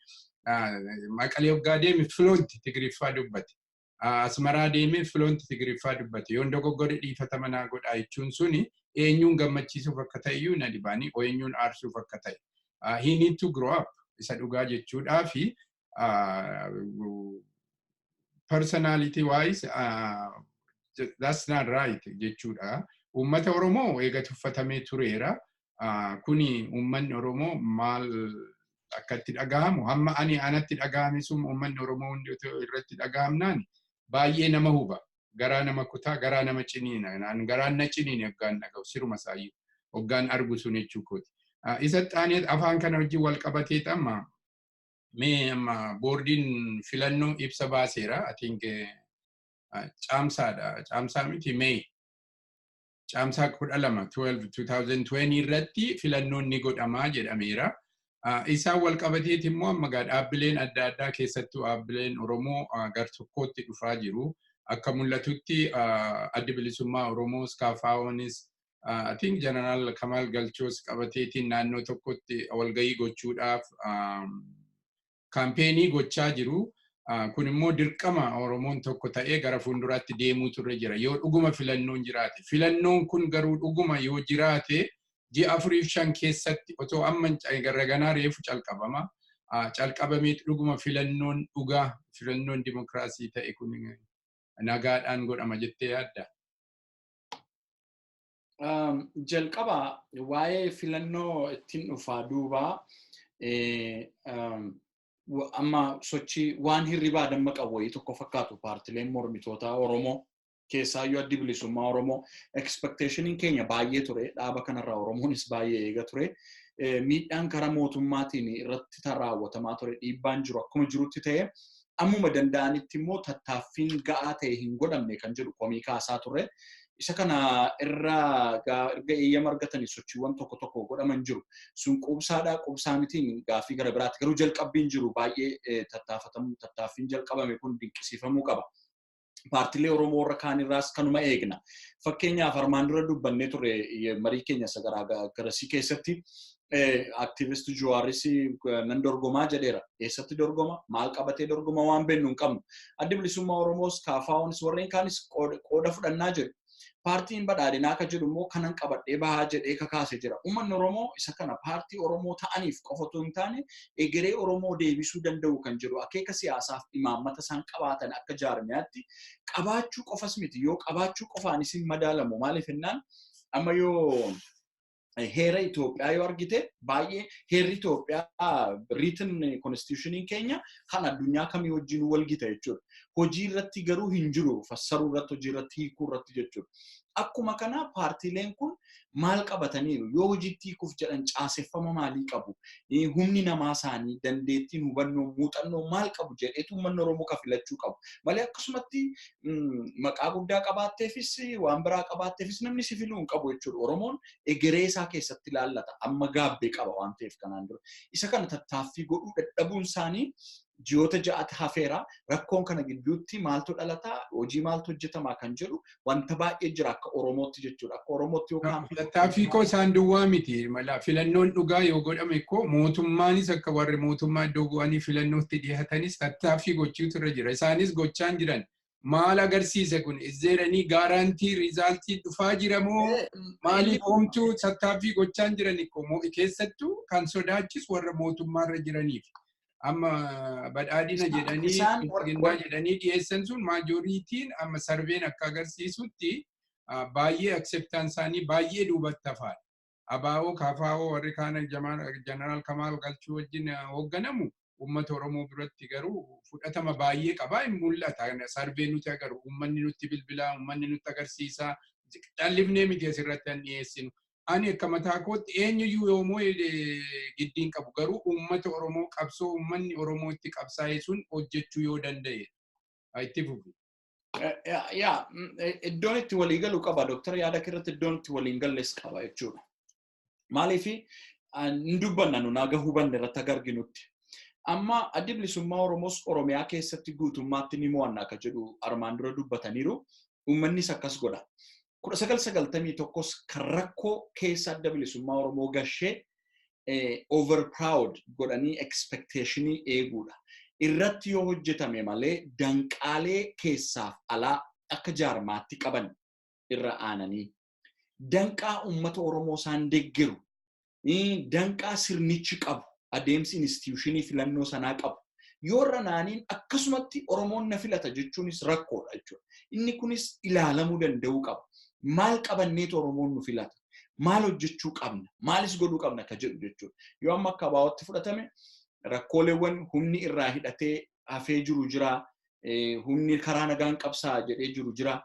Maqalee waggaa deeme fluent Tigriffaa dubbate. Asmaraa deemee fluent Tigriffaa dubbate. Yoon dogoggore dhiifata naa godhaa jechuun suni eenyuun gammachiisuuf akka ta'e iyyuu na dhibaanii, eenyuun aarsuuf akka ta'e. He need to grow up isa dhugaa jechuudhaa fi personality wise that's not right jechuudha. Uummata Oromoo eega tuffatamee tureera. Kuni uummanni Oromoo maal akka itti dhagahamu, hamma ani anatti dhagahame sun uummanni Oromoo hundi irratti dhagahamnaan baay'ee nama huba. Garaa nama kutaa, garaa nama ciniina. Garaan na ciniine hoggaan dhagahu siruma isaayyuu, hoggaan argu sun jechuu kooti. Isa xaanee afaan kana wajjin wal qabatee amma mee amma boordiin filannoo ibsa baaseera. I think caamsaadha. Caamsaa miti, mee caamsaa 12, 12 2020 irratti filannoon ni godhamaa jedhameera. Isaan wal qabateeti immoo amma gaa dhaabbileen adda addaa, keessattuu dhaabbileen Oromoo, gar tokkootti dhufaa jiru. Akka mul'atutti Addi Bilisummaa Oromoos, KFO'nis, I think Jeneraal Kamal Galchoos qabateetiin naannoo tokkotti walgahii gochuudhaaf kaampeenii gochaa jiru. Kun immoo dirqama Oromoon tokko ta'ee gara fuulduraatti deemuutu irra jira. Yoo dhuguma filannoon jiraate. Filannoon kun garuu dhuguma yoo jiraate ji'a 4 fi 5 keessatti otoo amma garraganaa reefu calqabama. Calqabameetu dhuguma filannoon dhugaa, filannoon dimokiraasii ta'e kun nagaadhaan godhama jettee yaadda? Jalqaba waa'ee filannoo ittiin dhufaa duubaa amma sochii waan hirribaa damma qabu wayii tokko fakkaatu paartileen mormitoota Oromoo, keessaayyuu Addi Bilisummaa Oromoo. Expectationiin keenya baay'ee ture, dhaaba kanarraa Oromoonis baay'ee eega ture. Miidhaan karaa mootummaatiin irratti raawwatamaa ture, dhiibbaan jiru akkuma jirutti ta'e, ammuma danda'anitti immoo tattaaffiin ga'aa ta'e hin godhamne kan jedhu komii kaasaa ture. Isa kana irra erga eeyyama argatanii sochiiwwan tokko tokko godhaman jiru. Sun quubsaadhaa quubsaa mitiin gaaffii gara biraatti, garuu jalqabbiin jiru baay'ee tattaafatamu, tattaaffiin jalqabame kun dinqisiifamuu qaba. Paartilee Oromoo warra kaan irraas kanuma eegna. Fakkeenyaaf, armaan dura dubbannee turre marii keenya isa garasii keessatti, aktiivist Jawaaris nan dorgomaa jedheera. Eessatti dorgoma? Maal qabatee dorgoma? Waan beeknu hin qabnu. Addi Bilisummaa Oromoos, KFO'nis, warreen kaanis qooda fudhannaa jedhu. Paartiin Badhaadhinaa akka jedhu immoo kanan qabadhee bahaa jedhee kakaasee jira. Uummanni Oromoo isa kana paartii Oromoo ta'aniif qofa otoo hin taane egeree Oromoo deebisuu danda'u kan jedhu akeeka siyaasaaf imaammata isaan qabaatan akka jaarmiyaatti qabaachuu qofas miti. Yoo qabaachuu qofaanis hin madaalamu. Maaliif jennaan, amma yoo heera Itoophiyaa yoo argite, baay'ee heerri Itoophiyaa, written constitutioniin keenya kan addunyaa kamii wajjin wal gita jechuudha. Hojii irratti garuu hin jiru, fassaruu irratti, hojii irratti hiikuu irratti jechuudha. Akkuma kana paartiileen kun maal qabataniiru? Yoo hojiitti hiikuuf jedhan caaseffama maalii qabu? Humni namaa isaanii, dandeettiin, hubannoo, muuxannoo maal qabu jedheetu uummanni Oromoo ka filachuu qabu. Malee akkasumatti maqaa guddaa qabaatteefis, waan biraa qabaatteefis namni si filuu hin qabu jechuudha. Oromoon egeree isaa keessatti ilaallata. Amma gaabbee qaba waan ta'eef kanaan dura. Isa kana tattaaffii godhuu dadhabuun isaanii ji'oota 6tti hafeera. Rakkoon kana gidduutti maaltu dhalataa, hojii maaltu hojjetamaa kan jedhu wanta baay'ee jira akka Oromootti jechuudha. Akka Oromootti yookaan. Tattaaffii koo isaan duwwaa miti. Filannoon dhugaa yoo godhame koo mootummaanis akka warri mootummaa iddoo bu'anii filannootti dhiyaatanis tattaaffii gochuutu irra jira. Isaanis gochaan jiran. Maal agarsiise kun? Is there any guarantee resultii dhufaa jira moo maaliif homtuu tattaaffii gochaan jiran? Keessattuu kan sodaachisu warra mootummaarra jiraniif. Amma Badhaadhina jedhanii, Bilxiginnaa jedhanii dhiyeessan sun majorityn amma surveyn akka agarsiisutti baay'ee acceptance isaanii baay'ee duubatti hafaadha. ABO, KFO, warri kaan Jeneraal Kamaal Galchuu wajjin hoogganamu uummata Oromoo biratti garuu fudhatama baay'ee qabaa, hin mul'ata. Survey nuti agarru, uummanni nutti bilbilaa, uummanni nutti agarsiisaa. Dhallifnee miti asirratti han dhiyeessinu. Ani akka mataa kootti eenyuyyuu yoomuu giddiin qabu, garuu uummata Oromoo, qabsoo uummanni Oromoo itti qabsaa'e sun hojjechuu yoo danda'e. Itti fufi. Yaa, iddoon itti walii galu qaba. Dooktar, yaada irratti iddoon itti waliin galles qaba jechuudha. Maaliif hin dubbanna nu naga hubanne irratti aga arginutti. Amma Addi Bilisummaa Oromoos Oromiyaa keessatti guutummaatti ni mo'anna akka jedhu armaan dura dubbataniiru. Uummannis akkas godha. 1991s kan rakkoo keessa Adda Bilisummaa Oromoo gashee over proud godhanii expectationii eeguudha. Irratti yoo hojjetame malee danqaalee keessaaf alaa akka jaarmaatti qaban irra aananii, danqaa uummata Oromoo isaan deeggaru, danqaa sirnichi qabu, adeemsi institutionii filannoo sanaa qabu yoo irra naaniin akkasumatti Oromoon na filata jechuunis rakkoodha jechuudha. Inni kunis ilaalamuu danda'uu qaba. Maal qabanneetu Oromoon nu filata? Maal hojjechuu qabna? Maalis godhuu qabna ka jedhu jechuudha. Yoo amma akka ABO'tti fudhatame, rakkooleewwan humni irraa hidhatee hafee jiru jira. Humni karaa nagaan qabsaa jedhee jiru jira.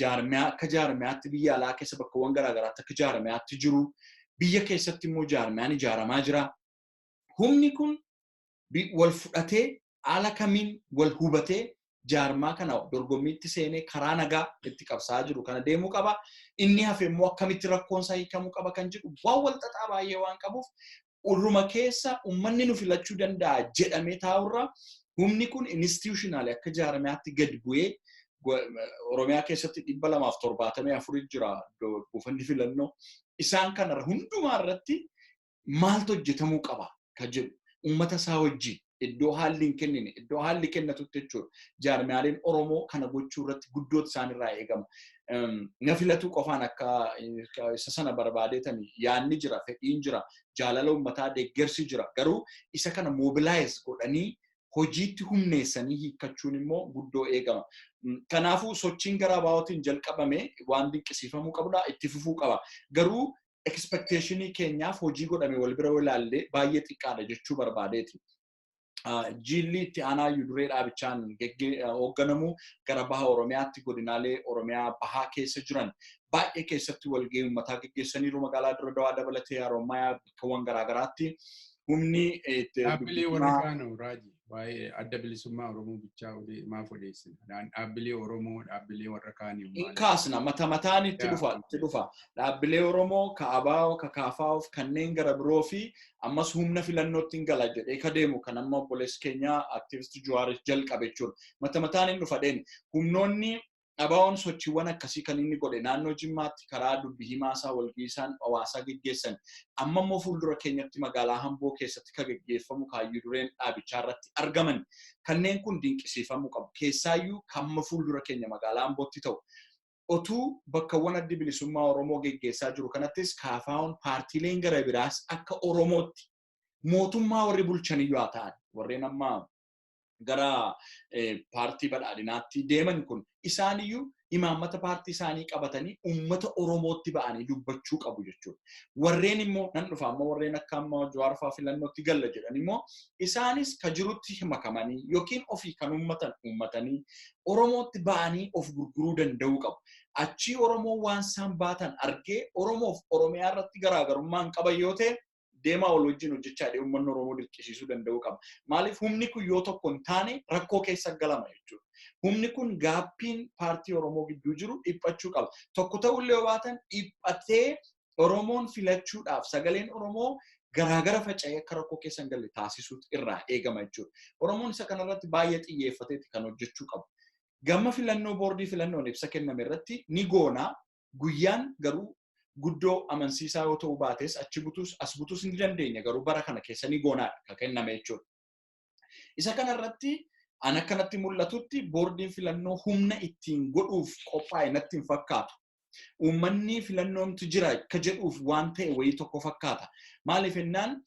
Jaarmiyaa akka jaarmiyaatti biyya alaa keessa bakkawwan garaagaraatti akka jaarmiyaatti jiru. Biyya keessatti immoo jaarmiyaan ijaaramaa jira. Humni kun wal fudhatee, haala kamiin wal hubatee, jaarmaa kana dorgommiitti seenee karaa nagaa itti qabsaa jiru kana deemuu qaba. Inni hafe immoo akkamitti rakkoon isaa hiikamuu qaba kan jedhu waan wal xaxaa baay'ee waan qabuuf, urruma keessa uummanni nu filachuu danda'a jedhamee taa'urra, humni kun institutional akka jaarmiyaatti gad bu'ee, Oromiyaa keessatti 274 jira buufanni filannoo. Isaan kana hundumaa irratti maaltu hojjetamuu qaba kan jedhu uummata isaa wajjin iddoo haalli hin kennine, iddoo haalli kennatutti jechuudha. Jaarmiyaaleen Oromoo kana gochuu irratti guddoota isaan irraa eegama. Na filatu qofaan akka isa sana barbaadeetani yaadni jira, fedhiin jira, jaalala uummataa deeggarsi jira. Garuu isa kana mobilize godhanii hojiitti humneessanii hiikkachuun immoo guddoo eegama. Kanaafuu sochiin gara ABO'tiin jalqabame waan dinqisiifamuu qabudha, itti fufuu qaba. Garuu expectationii keenyaaf hojii godhame wal bira ilaallee baay'ee xiqqaadha jechuu barbaadeeti. Jilli itti aanaa duree dhaabichaan hoogganamu gara baha Oromiyaatti, godinaalee Oromiyaa bahaa keessa jiran baay'ee keessatti walgahii uummataa geggeessaniiru, magaalaa Dirre Dawaa dabalatee, Harommayaa, bakkawwan garaagaraatti. Humni Dhaabbilee warra kaanoo, Raajii, waa'ee Adda Bilisummaa Oromoo bichaa maaf odeessina? Dhaabbilee Oromoo, dhaabbilee warra kaanii? Hin kaasna, mata mataan itti dhufa, itti dhufa. Dhaabbilee Oromoo ka ABO, ka KFO, kanneen gara biroo fi ammas humna filannootti hin gala jedhee ka deemu kan amma obboleessi keenya aktivistii Jawaar jalqabe jechuudha. Mata mataan hin dhufa deemi. Humnoonni ABO'n sochiiwwan akkasii kan inni godhe naannoo Jimmaatti karaa dubbi himaasaa walgahii isaan hawaasaa geggeessan, amma immoo fuuldura keenyatti magaalaa Amboo keessatti kan geggeeffamu kaayyoo dureen dhaabichaa irratti argaman, kanneen kun dinqisiifamuu qabu. Keessaayyuu kamma fuuldura keenya magaalaa Ambootti ta'u. Otuu bakkawwan Addi Bilisummaa Oromoo geggeessaa jiru kanattis KFO'n, paartiileen gara biraas akka Oromootti mootummaa warri bulchaniyyuu haa ta'an, warreen amma gara paartii badhaadhinaatti deeman kun isaaniyyuu imaammata paartii isaanii qabatanii uummata Oromootti ba'anii dubbachuu qabu jechuudha. Warreen immoo nan dhufa, amma warreen akka amma Jawaar fa'aa filannootti galla jedhan immoo isaanis ka jirutti makamanii yookiin ofii kan uummatan uummatanii Oromootti ba'anii of gurguruu danda'uu qabu. Achii Oromoo waan isaan baatan argee Oromoof Oromiyaa irratti garaagarummaa hin qaban yoo ta'e, deemaa wal wajjin hojjechaa jedhee uummanni Oromoo dirqisiisuu danda'uu qaba. Maaliif, humni kun yoo tokko hin taane rakkoo keessa galama jechuudha. Humni kun gaappiin paartii Oromoo gidduu jiru dhiphachuu qaba. Tokko ta'ullee yoo baatan, dhiphatee Oromoon filachuudhaaf sagaleen Oromoo garaagara faca'ee akka rakkoo keessa hin galle taasisuutu irraa eegama jechuudha. Oromoon isa kanarratti baay'ee xiyyeeffateeti kan hojjechuu qabu. Gama filannoo, boordii filannoon ibsa kenname irratti ni goonaa, guyyaan garuu guddoo amansiisaa yoo ta'uu baates, achi butuus as butuus ni dandeenya, garuu bara kana keessa ni goonaadha kan kenname jechuudha. Isa kanarratti an akkanatti mul'atutti boordiin filannoo humna ittiin godhuuf qophaa'e natti hin fakkaatu. Uummanni filannoomtu jira akka jedhuuf waan ta'e wayii tokko fakkaata. Maaliif jennaan,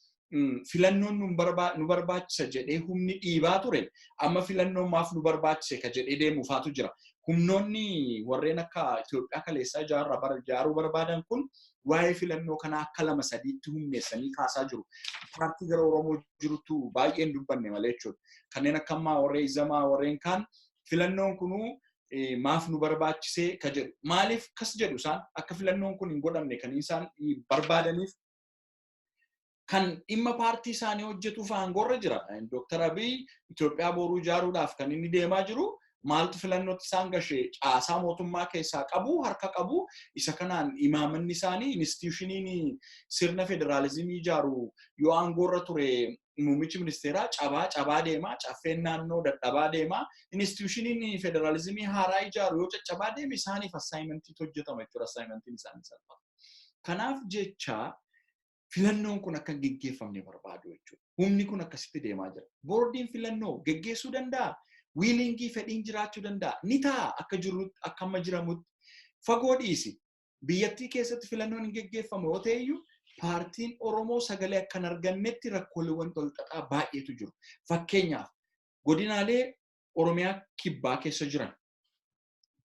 filannoon nu barbaachisa jedhee humni dhiibaa ture amma filannoon maaf nu barbaachise ka jedhee deemuufaatu jira. Humnoonni warreen akka Itoophiyaa kaleessaa ijaaruu barbaadan kun waa'ee filannoo kanaa akka lama sadiitti humneessanii kaasaa jiru. Paartii gara Oromoo jirutu baay'een dubbanne malee jechuudha. Kanneen akka ammaa warreen Izamaa, warreen kaan filannoon kunuu maaf nu barbaachisee ka jedhu. Maaliif kas jedhu? Isaan akka filannoon kun hin godhamne kan isaan barbaadaniif kan dhimma paartii isaanii hojjetuuf aangoorra jira. Dooktar Abiy Itoophiyaa boruu ijaaruudhaaf kan inni deemaa jiru, maaltu filannootti isaan gashee? Caasaa mootummaa keessaa qabu, harka qabu, isa kanaan imaamanni isaanii institutioniin sirna federaalizimii ijaaru yoo aangoorra ture, muummichi ministeeraa cabaa cabaa deemaa, caffeen naannoo dadhabaa deemaa, institutioniin federaalizimii haaraa ijaaru yoo caccabaa deeme, isaaniif assignmentiitu hojjetama jechuudha, assignmentiin isaanii salphata. Kanaaf jecha filannoon kun akka hin geggeeffamne barbaadu jechuudha. Humni kun akkasitti deemaa jira. Boordiin filannoo geggeessuu danda'a. Willingii fedhiin jiraachuu danda'a. Ni ta'a akka jirutti, akka amma jiramutti. Fagoo dhiisi. Biyyattii keessatti filannoon hin geggeeffamu yoo ta'e iyyuu, paartiin Oromoo sagalee akka hin argannetti rakkooleewwan tolxaxaa baay'eetu jiru. Fakkeenyaaf, godinaalee Oromiyaa kibbaa keessa jiran,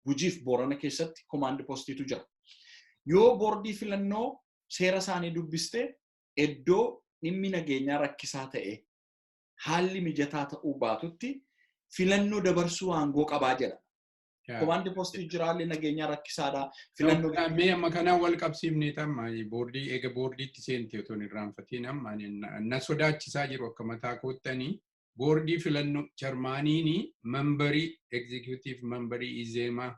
Gujiif Boorana keessatti command postiitu jira. Yoo boordii filannoo seera isaanii dubbiste iddoo dhimmi nageenyaa rakkisaa ta'e haalli mijataa ta'uu baatutti filannoo dabarsuu aangoo qabaa jedha. Komaandi postii jira, haalli nageenyaa rakkisaadha. Filannoo Mee amma kanaan wal qabsiifne tamma boordii eega boordiitti seente otoo hin irraanfatiin amma na sodaachisaa jiru akka mataa koottanii boordii filannoo chairmaniin memberii executive memberii Izeemaa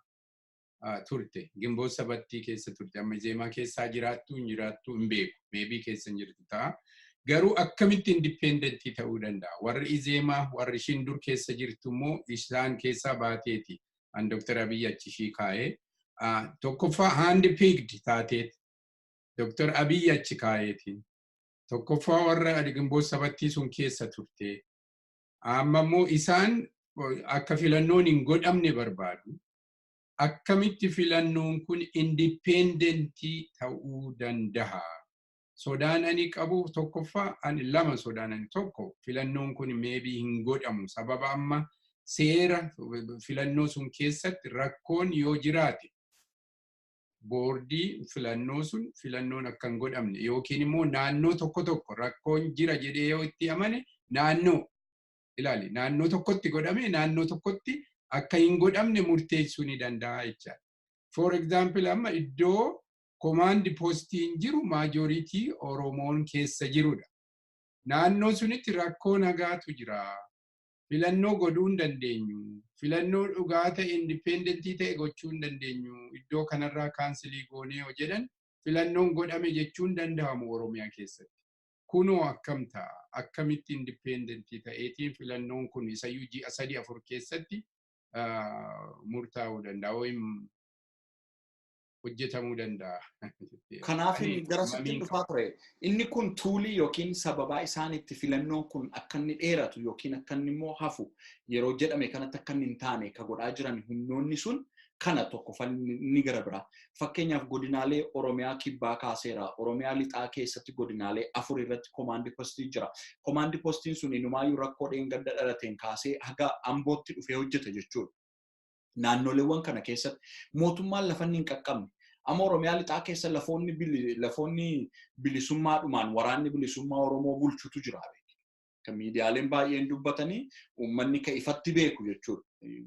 turte, Ginboot Sabattii keessa turte. Amma Izeemaa keessaa jiraattuu hin jiraattuu hin beeku, maybe keessa hin jirtu ta'a. Garuu akkamitti independentii ta'uu danda'a? Warri Izeemaa warri ishiin dur keessa jirtu immoo isaan keessaa baateeti. An Dr. Abiy achi ishii kaa'ee tokkoffaa hand picked taateet Dr. Abiy achi kaa'eetiin tokkoffaa warra Ginboot Sabattii sun keessa turte. Amma immoo isaan akka filannoon hin godhamne barbaadu. Akkamitti filannoon kun independentii ta'uu danda'a? Sodaan ani qabu tokkoffaa, ani lama sodaan ani tokko, filannoon kun maybe hin godhamu sababa amma seera filannoo sun keessatti rakkoon yoo jiraate boordii filannoo sun filannoon akka hin godhamne yookiin immoo naannoo tokko tokko rakkoon jira jedhee yoo itti amane, naannoo ilaali, naannoo tokkotti godhame, naannoo tokkotti akka hin godhamne murteessuu ni danda'a jechaadha. For example, amma iddoo komaandi postiin jiru majority Oromoon keessa jirudha. Naannoo sunitti rakkoo nagaatu jira. Filannoo godhuu hin dandeenyu. Filannoo dhugaa ta'e, independentii ta'e gochuu hin dandeenyu. Iddoo kanarraa cancel goonee yoo jedhan filannoon godhame jechuun hin danda'amu Oromiyaa keessatti. Kunoo akkam ta'a? Akkamitti independentii ta'eetiin filannoon kun isayyuu ji'a 3-4 keessatti murtaa'uu danda'a? Hojjetamuu danda'a? Kanaaf gara sitti dhufaa ture. Inni kun toolii yookiin sababaa isaan itti filannoon kun akka inni dheeratu yookiin akka inni immoo hafu, yeroo jedhame kanatti akka inni hin taane ka godhaa jiran humnoonni sun kana tokko inni gara biraa. Fakkeenyaaf, godinaalee Oromiyaa kibbaa kaaseera. Oromiyaa lixaa keessatti godinaalee afur irratti komaandi postii jira. Komaandi postiin sun inumaayyuu rakkoo dheengadda dhalateen kaasee haga Ambootti dhufee hojjeta jechuudha. Naannoleewwan kana keessatti mootummaan lafa inni hin qaqqabne. Amma Oromiyaa lixaa keessa lafoonni bilisummaadhumaan waraanni bilisummaa Oromoo bulchutu jira. Kan miidiyaaleen baay'een dubbatanii uummanni kan ifatti beeku jechuudha.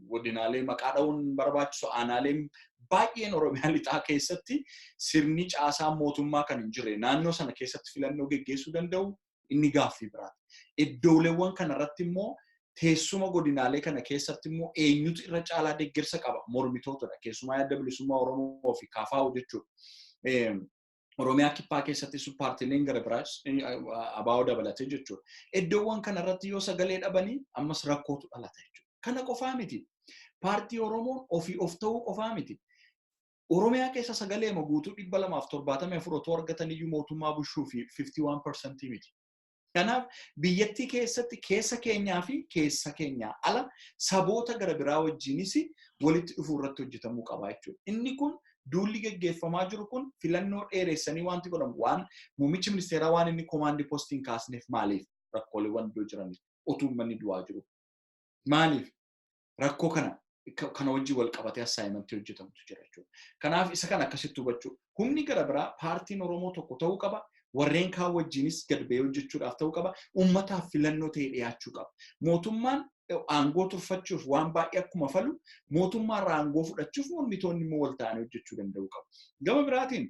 Godinaalee maqaa dha'uun barbaachisu, aanaaleen baay'een Oromiyaa lixaa keessatti sirni caasaa mootummaa kan hin jirre, naannoo sana keessatti filannoo geggeessuu danda'u inni gaaffii biraati. Iddooleewwan kanarratti immoo teessuma godinaalee kana keessatti immoo eenyutu irra caalaa deeggarsa qaba? Mormitootadha. Keessumaa Adda Bilisummaa Oromoo fi KFO jechuudha. Oromiyaa kibbaa keessatti paartiileen gara biraas ABO dabalatee jechuudha. Iddoowwan kanarratti yoo sagalee dhabanii ammas rakkootu dhalata jechuudha. Kana qofaa miti. Paartii Oromoon ofii of ta'uu qofaa miti. Oromiyaa keessa sagalee guutuu 274 otoo argatan iyyuu mootummaa bushuu fi 51% miti. Kanaaf biyyattii keessatti keessa keenyaa fi keessa keenyaa ala saboota gara biraa wajjinis walitti dhufuu irratti hojjetamuu qaba jechuudha. Inni kun duulli geggeeffamaa jiru kun filannoo dheeressanii wanti godhamu, waan muummichi ministeeraa waan inni komaandi postiin kaasneef maaliif, rakkooleewwan iddoo jiraniif otuu uummanni du'aa jiru? Maaliif rakkoo kana wajjin wal qabatee assignmentii hojjetamutu jira jechuudha. Kanaaf isa kana akkasitti hubachuu. Humni gara biraa paartiin Oromoo tokko ta'uu qaba. Warreen kaan wajjinis gad ba'ee hojjechuudhaaf ta'uu qaba. Uummataaf filannoo ta'e dhiyaachuu qaba. Mootummaan aangoo turfachuuf waan baay'ee akkuma falu, mootummaarraa aangoo fudhachuuf mormitoonni immoo wal ta'anii hojjechuu danda'uu qabu. Gama biraatiin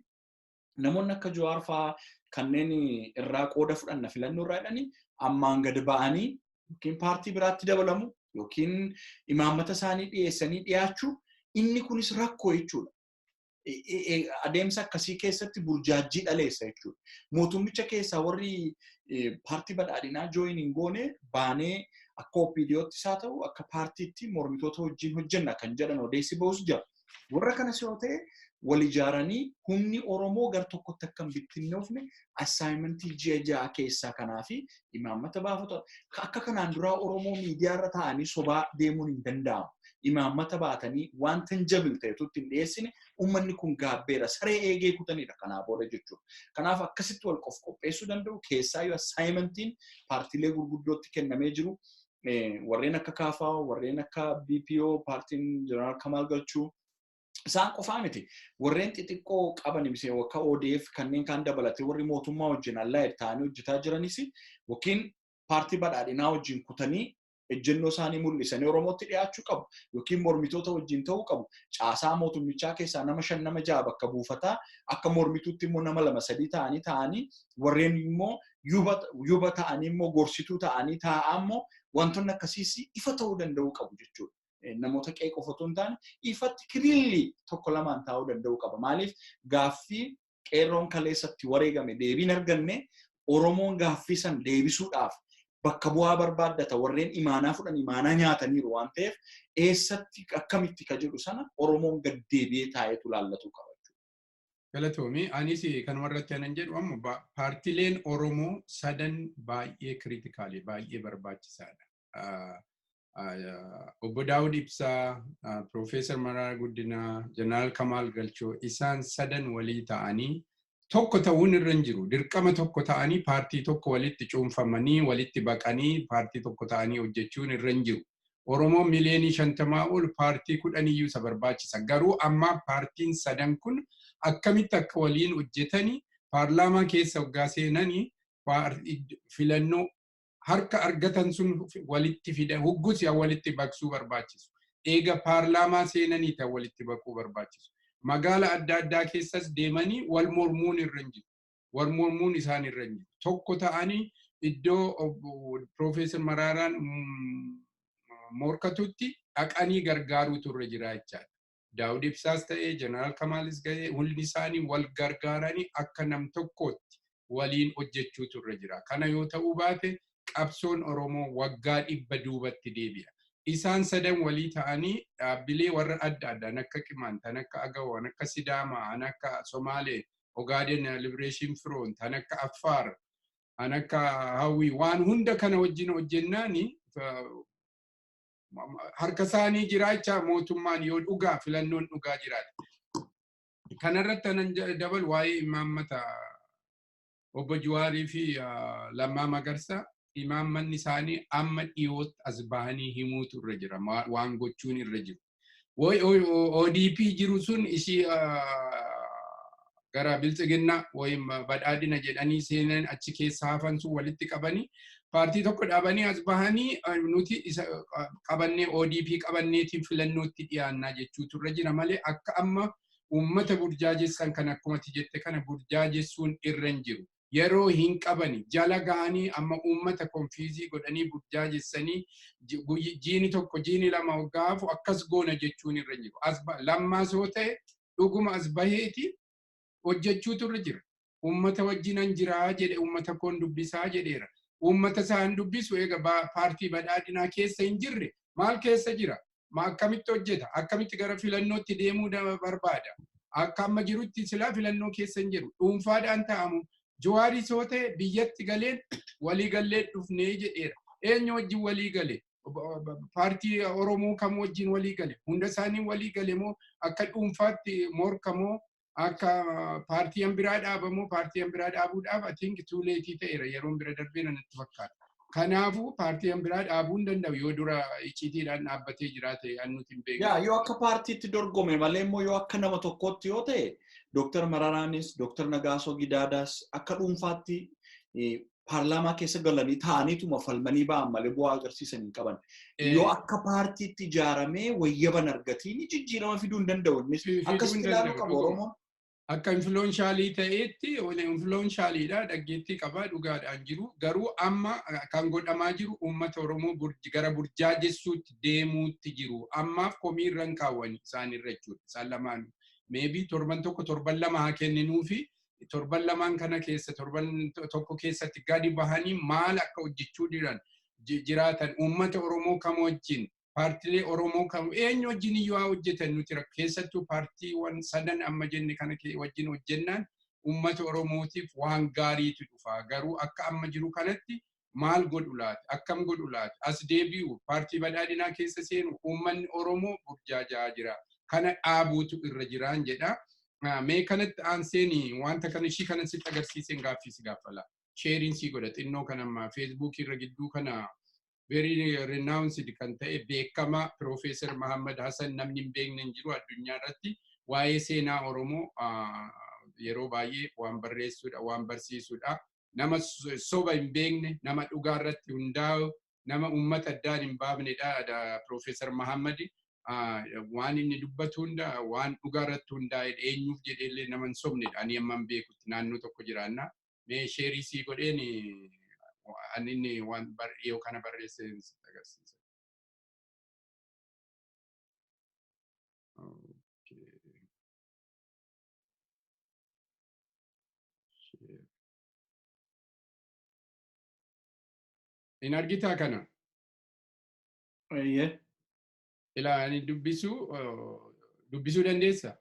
namoonni akka Jawaar fa'aa kanneen irraa qooda fudhanna filannoo irraa jedhanii ammaan gad ba'anii yookiin paartii biraatti dabalamu yookiin imaammata isaanii dhiyeessanii dhiyaachuu, inni kunis rakkoo jechuudha. Adeemsa akkasii keessatti burjaajjii dhaleessa jechuudha. Mootummicha keessaa warri paartii badhaadhinaa join hin goone baanee akka OPDOtti isaa ta'u akka paartiitti mormitoota wajjin hojjenna kan jedhan odeessi ba'us jira. Warra kanas yoo ta'e wal ijaaranii humni Oromoo gar tokkotti akka hin bittinnoofne assignmentii ji'a 6 keessaa kanaa fi imaammata baafatu. Akka kanaan duraa Oromoo miidiyaarra taa'anii sobaa deemuun hin danda'amu. Imaammata baatanii waan tangible ta'etutti hin dhiyeessine, uummanni kun gaabbeera. Saree eegee kutanidha kanaa booda jechuudha. Kanaaf akkasitti wal qof qopheessuu danda'u. Keessaayyuu assignmentiin paartiilee gurguddootti kennamee jiru warreen akka KFO, warreen akka BPO, paartiin Jeneraal Kamaal Galchuu, Isaan qofaa miti. Warreen xixiqqoo qaban akka ODF kanneen kaan dabalatee warri mootummaa wajjin allied ta'anii hojjetaa jiranis yookiin paartii badhaadhinaa wajjin kutanii ejjennoo isaanii mul'isanii Oromootti dhiyaachuu qabu yookiin mormitoota wajjin ta'uu qabu. Caasaa mootummichaa keessaa nama shan, nama ja'a bakka buufataa, akka mormituutti immoo nama lama sadii ta'anii warreen immoo yuba ta'anii immoo gorsituu ta'anii taa'aa immoo wantoonni akkasiis ifa ta'uu danda'uu qabu jechuudha. Namoota qeeqa qofa otoo hin taane ifatti clearly tokko lamaan taa'uu danda'uu qaba. Maaliif, gaaffii qeerroon kaleessatti wareegame deebiin arganne. Oromoon gaaffii san deebisuudhaaf bakka bu'aa barbaaddata. Warreen imaanaa fudhan imaanaa nyaataniiru waan ta'eef, eessatti akkamitti ka jedhu sana Oromoon gad deebi'ee taa'eetu laallatu qaba. Galatoomi. Anis kanuma irratti anan jedhu, ammoo paartileen Oromoo sadan baay'ee critical, baay'ee barbaachisaadha. Obbo Daawud Ibsaa, Piroofeesar Mararaa Guddinaa, Jeneraal Kamaal Galchoo, isaan sadan walii ta'anii tokko ta'uun irra hin jiru. Dirqama tokko ta'anii paartii tokko walitti cuunfamanii, walitti baqanii paartii tokko ta'anii hojjechuun irra hin jiru. Oromoon miliyoonii 50 ol paartii 10 iyyuu isa barbaachisa. Garuu amma paartiin sadan kun akkamitti akka waliin hojjetanii paarlaamaa keessa waggaa seenanii filannoo harka argatan sun walitti fida huggus yaa walitti baqsuu barbaachisu. Eega paarlaamaa seenanii ta'an walitti baquu barbaachisu. Magaala adda addaa keessas deemanii wal mormuun irra hin jiru. Wal mormuun isaan irra hin jiru. Tokko ta'anii iddoo Piroofeesar Maraaraan morkatutti dhaqanii gargaaruutu irra jira jechaadha. Daawud Ibsaas ta'ee, Jeneraal Kamaalis ga'ee, hundi isaanii wal gargaaranii akka nam tokkootti waliin hojjechuutu irra jira. Kana yoo ta'uu baate qabsoon Oromoo waggaa 100 duubatti deebi'a. Isaan sadan walii ta'anii dhaabbilee warra adda addaa akka Qimaant, kan akka Agaw, kan akka Sidaamaa, kan akka Somaalee, Ogaden Liberation Front, kan akka Affaar, kan akka Hawwii, waan hunda kana wajjin hojjennaani harka isaanii jiraachaa mootummaan yoo dhugaa filannoon dhugaa jiraate. Kanarratti anan dabalu, waa'ee imaammata obbo Juwaarii fi Lammaa Magarsaa, imaammanni isaanii amma dhiyootti as bahanii himuutu irra jira, waan gochuun irra jiru. ODP jiru sun ishii gara biltsiginnaa wayim badhaadhina jedhanii seenan, achi keessa hafan sun walitti qabanii paartii tokko dhaabanii as bahanii nuti isa qabannee, ODP qabanneetiin filannootti dhiyaannaa jechuutu irra jira malee akka amma uummata burjaajessan kan akkumatti jette kana burjaajessuun irra hin jiru. Yeroo hin qabani, jala gahanii amma uummata confuse godhanii burjaajessanii jiini tokko, jiini 2 waggaa hafu akkas goona jechuun irra hin jiru. As Lammaas yoo ta'e dhuguma as baheeti hojjechuutu irra jira. Uummata wajjinan jiraa jedhe, uummata koon dubbisaa jedheera. Uummata isaan dubbisu eega paartii badhaadhinaa keessa hin jirre maal keessa jira? Ma akkamitti hojjeta? Akkamitti gara filannootti deemuu barbaada? Akka amma jirutti silaa filannoo keessa hin jiru. Dhuunfaadhaan ta'amu. Jawaaris yoo ta'e biyyatti galeen walii gallee dhufnee jedheera. Eenyu wajjin walii gale? Paartii Oromoo kam wajjin walii gale? Hunda isaanii walii gale moo akka dhuunfaatti morkamoo akka paartii biraa dhaabamoo? Paartii biraa dhaabuudhaaf I think too late ta'eera, yeroon bira darbeera natti fakkaata. Kanaafuu paartii biraa dhaabuu hin danda'u yoo dura icciitiidhaan dhaabbatee jiraate an nuti hin beeknu. Yaa, yoo akka paartiitti dorgome malee immoo yoo akka nama tokkootti yoo ta'e, Dooktar Mararaanis Dooktar Nagaasoo Gidaadaas akka dhuunfaatti paarlaamaa keessa galanii ta'aniituma falmanii ba'an malee bu'aa agarsiisan hin qaban. Yoo akka paartiitti ijaaramee wayyaban argatiin jijjiirama fiduu hin danda'u innis. Fiduu hin Akkasitti ilaaluu danda'u, qaba dhuguma. Oromoon. Akka influential ta'eetti influentialiidha, dhaggeettii qabaa, dhugaadhaan jiru. Garuu amma kan godhamaa jiru uummata Oromoo gara burjaajessuutti deemuutti jiru. Ammaaf komii irra hin kaawwani isaan irra jechuudha, isaan lamaanuu. Maybe torban tokko, torban 2 haa kenninuufi, torban lamaan kana keessa, torban tokko keessatti gadi bahanii maal akka hojjechuu jiran jiraatan, uummata Oromoo kam wajjin, paartilee Oromoo kam eenyu wajjin iyyuu haa hojjetan, nuti keessattuu paartiiwwan sadan amma jenne kana wajjin hojjennaan uummata Oromootiif waan gaariitu dhufa. Garuu akka amma jiru kanatti maal godhu laata? Akkam godhu laata? As deebi'u, paartii badhaadhinaa keessa seenu, uummanni Oromoo burjaajaa jira. Kana dhaabuutu irra jiraan jedha. Mee kanatti aanseeni wanta kana ishii kana sitti agarsiiseen gaaffii si gaafala. Shareiin sii godha xinnoo kan amma Feesbuukii irra gidduu kana very renounced kan ta'e, beekama, Piroofeesar Mahammad Hassan, namni hin beekne hin jiru addunyaa irratti. Waa'ee seenaa Oromoo yeroo baay'ee waan barreessuudha, waan barsiisuudha. Nama soba hin beekne, nama dhugaa irratti hundaa'u, nama uummata addaan hin baafnedha. Piroofeesar Mahammad waan inni dubbatu hunda waan dhugaa irratti hundaa'e eenyuuf jedheellee nama hin sobnedha. Ani amma hin beekutti naannoo tokko jiraanna. Mee share sii godheen ani inni waan dhiyoo kana barreesse sitti agarsiisa. Okay. Share. In argitaa kana? Eeyyee. Ilaa ani dubbisuu dandeessa?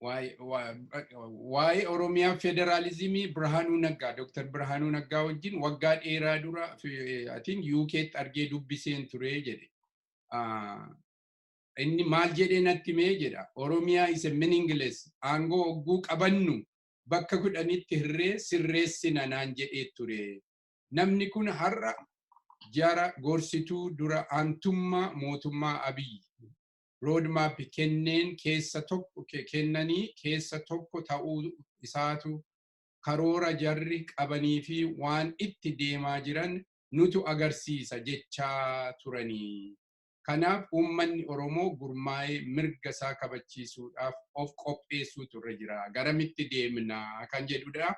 Waa'ee Oromiyaa Federaalizimii Birhaanuu Naggaa, Dr. Birhaanuu Naggaa wajjin waggaa dheeraa dura atiin UK'tti argee dubbiseen ture jedhe. Inni maal jedhee natti himee jedha. "Oromiyaa is a meaningless, aangoo hogguu qabannu bakka 10tti hirree sirreessina naan jedhee ture. Namni kun har'a jara gorsituu dura aantummaa mootummaa Abiyyi roadmap kenneen keessa tokko kennanii keessa tokko ta'uu isaatu karoora jarri qabanii fi waan itti deemaa jiran nutu agarsiisa jechaa turanii. Kanaaf uummanni Oromoo gurmaa'ee mirga isaa kabachiisuudhaaf of qopheessuutu irra jira. Garamitti deemna kan jedhudha.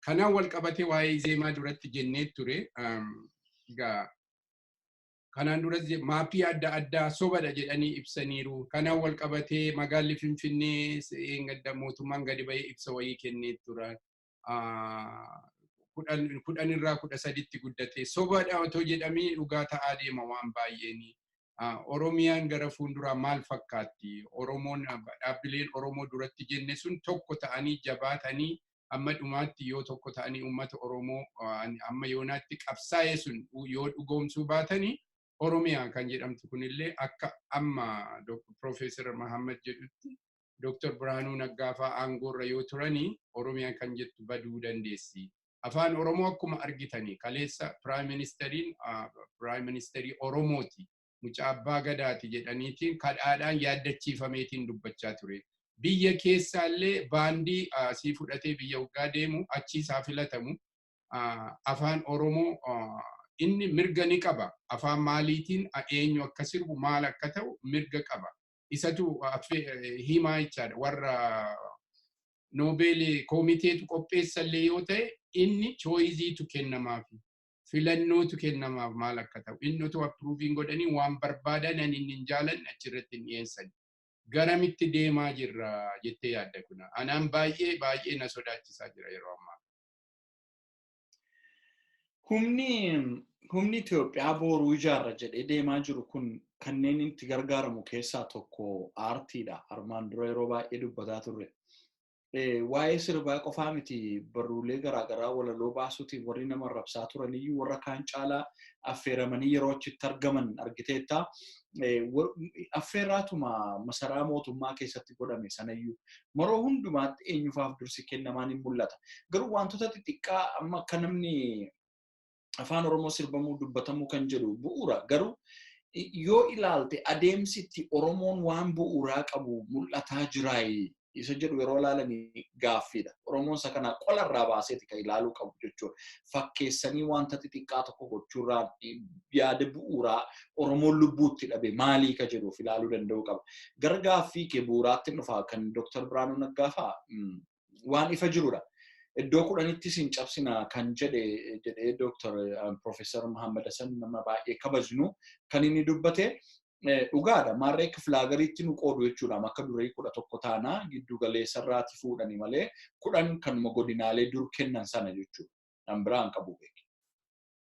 Kanaan wal qabatee waa'ee Izeemaa duratti jennee ture. Egaa kanaan duras maappii adda addaa sobadha jedhanii ibsaniiru. Kanaan wal qabatee magaalli Finfinnee gadda mootummaan gadi bahee ibsa wayii kennee tura. 10 irraa 13tti guddate. Sobadha otoo jedhamee dhugaa ta'aa deema waan baay'een. Oromiyaan gara fuulduraa maal fakkaatti? Oromoon, dhaabbileen Oromoo duratti jenne sun tokko ta'anii jabaatanii amma dhumaatti yoo tokko ta'anii uummata Oromoo amma yoonaatti qabsaa'e sun yoo dhugoomsuu baatanii, Oromiyaa kan jedhamtu kunillee akka amma Piroofeesar Mahammad jedhutti Dr. Birhaanuu Naggaa fa'aa aangoorra yoo turanii Oromiyaan kan jettu baduu dandeessi. Afaan Oromoo akkuma argitanii kaleessa Prime Ministeriin Prime Ministerii Oromooti. Mucaa abbaa gadaati jedhaniitiin kadhaadhaan yaaddachiifameetiin dubbachaa ture. Biyya keessaallee baandii asii fudhatee biyya waggaa deemu achi isaa filatamu afaan Oromoo inni mirga ni qaba. Afaan maaliitiin eenyu akka sirbu, maal akka ta'u mirga qaba. Isatu himaa jechaadha. Warra Nobel koomiteetu qopheessallee yoo ta'e inni choiceiitu kennamaaf. Filannootu kennamaaf maal akka ta'u. Inni otoo approveiin godhanii waan barbaadan inni hin jaalanne achirratti hin dhiyeessan. Garamitti deemaa jirra jettee yaadda kuna? Anaan baay'ee baay'ee na sodaachisaa jira yeroo ammaa. Humni Itoophiyaa booruu ijaarra jedhee deemaa jiru kun kanneen itti gargaaramu keessaa tokko aartiidha. Armaan dura yeroo baay'ee dubbataa turre. Waa'ee sirbaa qofaa miti, barruulee garaagaraa walaloo baasuutiin warri nama arrabsaa turaniyyuu warra kaan caalaa affeeramanii yeroo achitti argaman argiteetta. Affeerraatuma masaraa mootummaa keessatti godhame sanayyuu maroo hundumaatti eenyufaaf dursi kennamaan hin mul'ata. Garuu wantoota xixiqqaa amma akka namni afaan Oromoo sirbamuu dubbatamuu kan jedhu bu'uura. Garuu yoo ilaalte adeemsi itti Oromoon waan bu'uuraa qabu mul'ataa jiraayi isa jedhu yeroo ilaalanii gaaffiidha. Oromoon isa kana qolarraa baaseeti kan ilaaluu qabu jechuudha. Fakkeessanii wanta xixiqqaa tokko gochuurraa yaada bu'uuraa Oromoon lubbuutti dhabe maalii ka jedhuuf ilaaluu danda'uu qaba. Gara gaaffii kee bu'uuraatti dhufa, kan Dr. Birhaanuu Naggaa fa'aa waan ifa jirudha. Iddoo 10tti sin cabsina kan jedhe jedhee Dr. Profeesar Muhammad Hassan, nama baay'ee kabajnu, kan inni dubbate dhugaadha. Maarree kifilaagariitti nu qoodu jechuudha. Akka durii 11 taanaa giddu galeessarraati fuudhani malee 10 kanuma godinaalee dur kennan sana jechuudha. Kan biraan qabu beeki.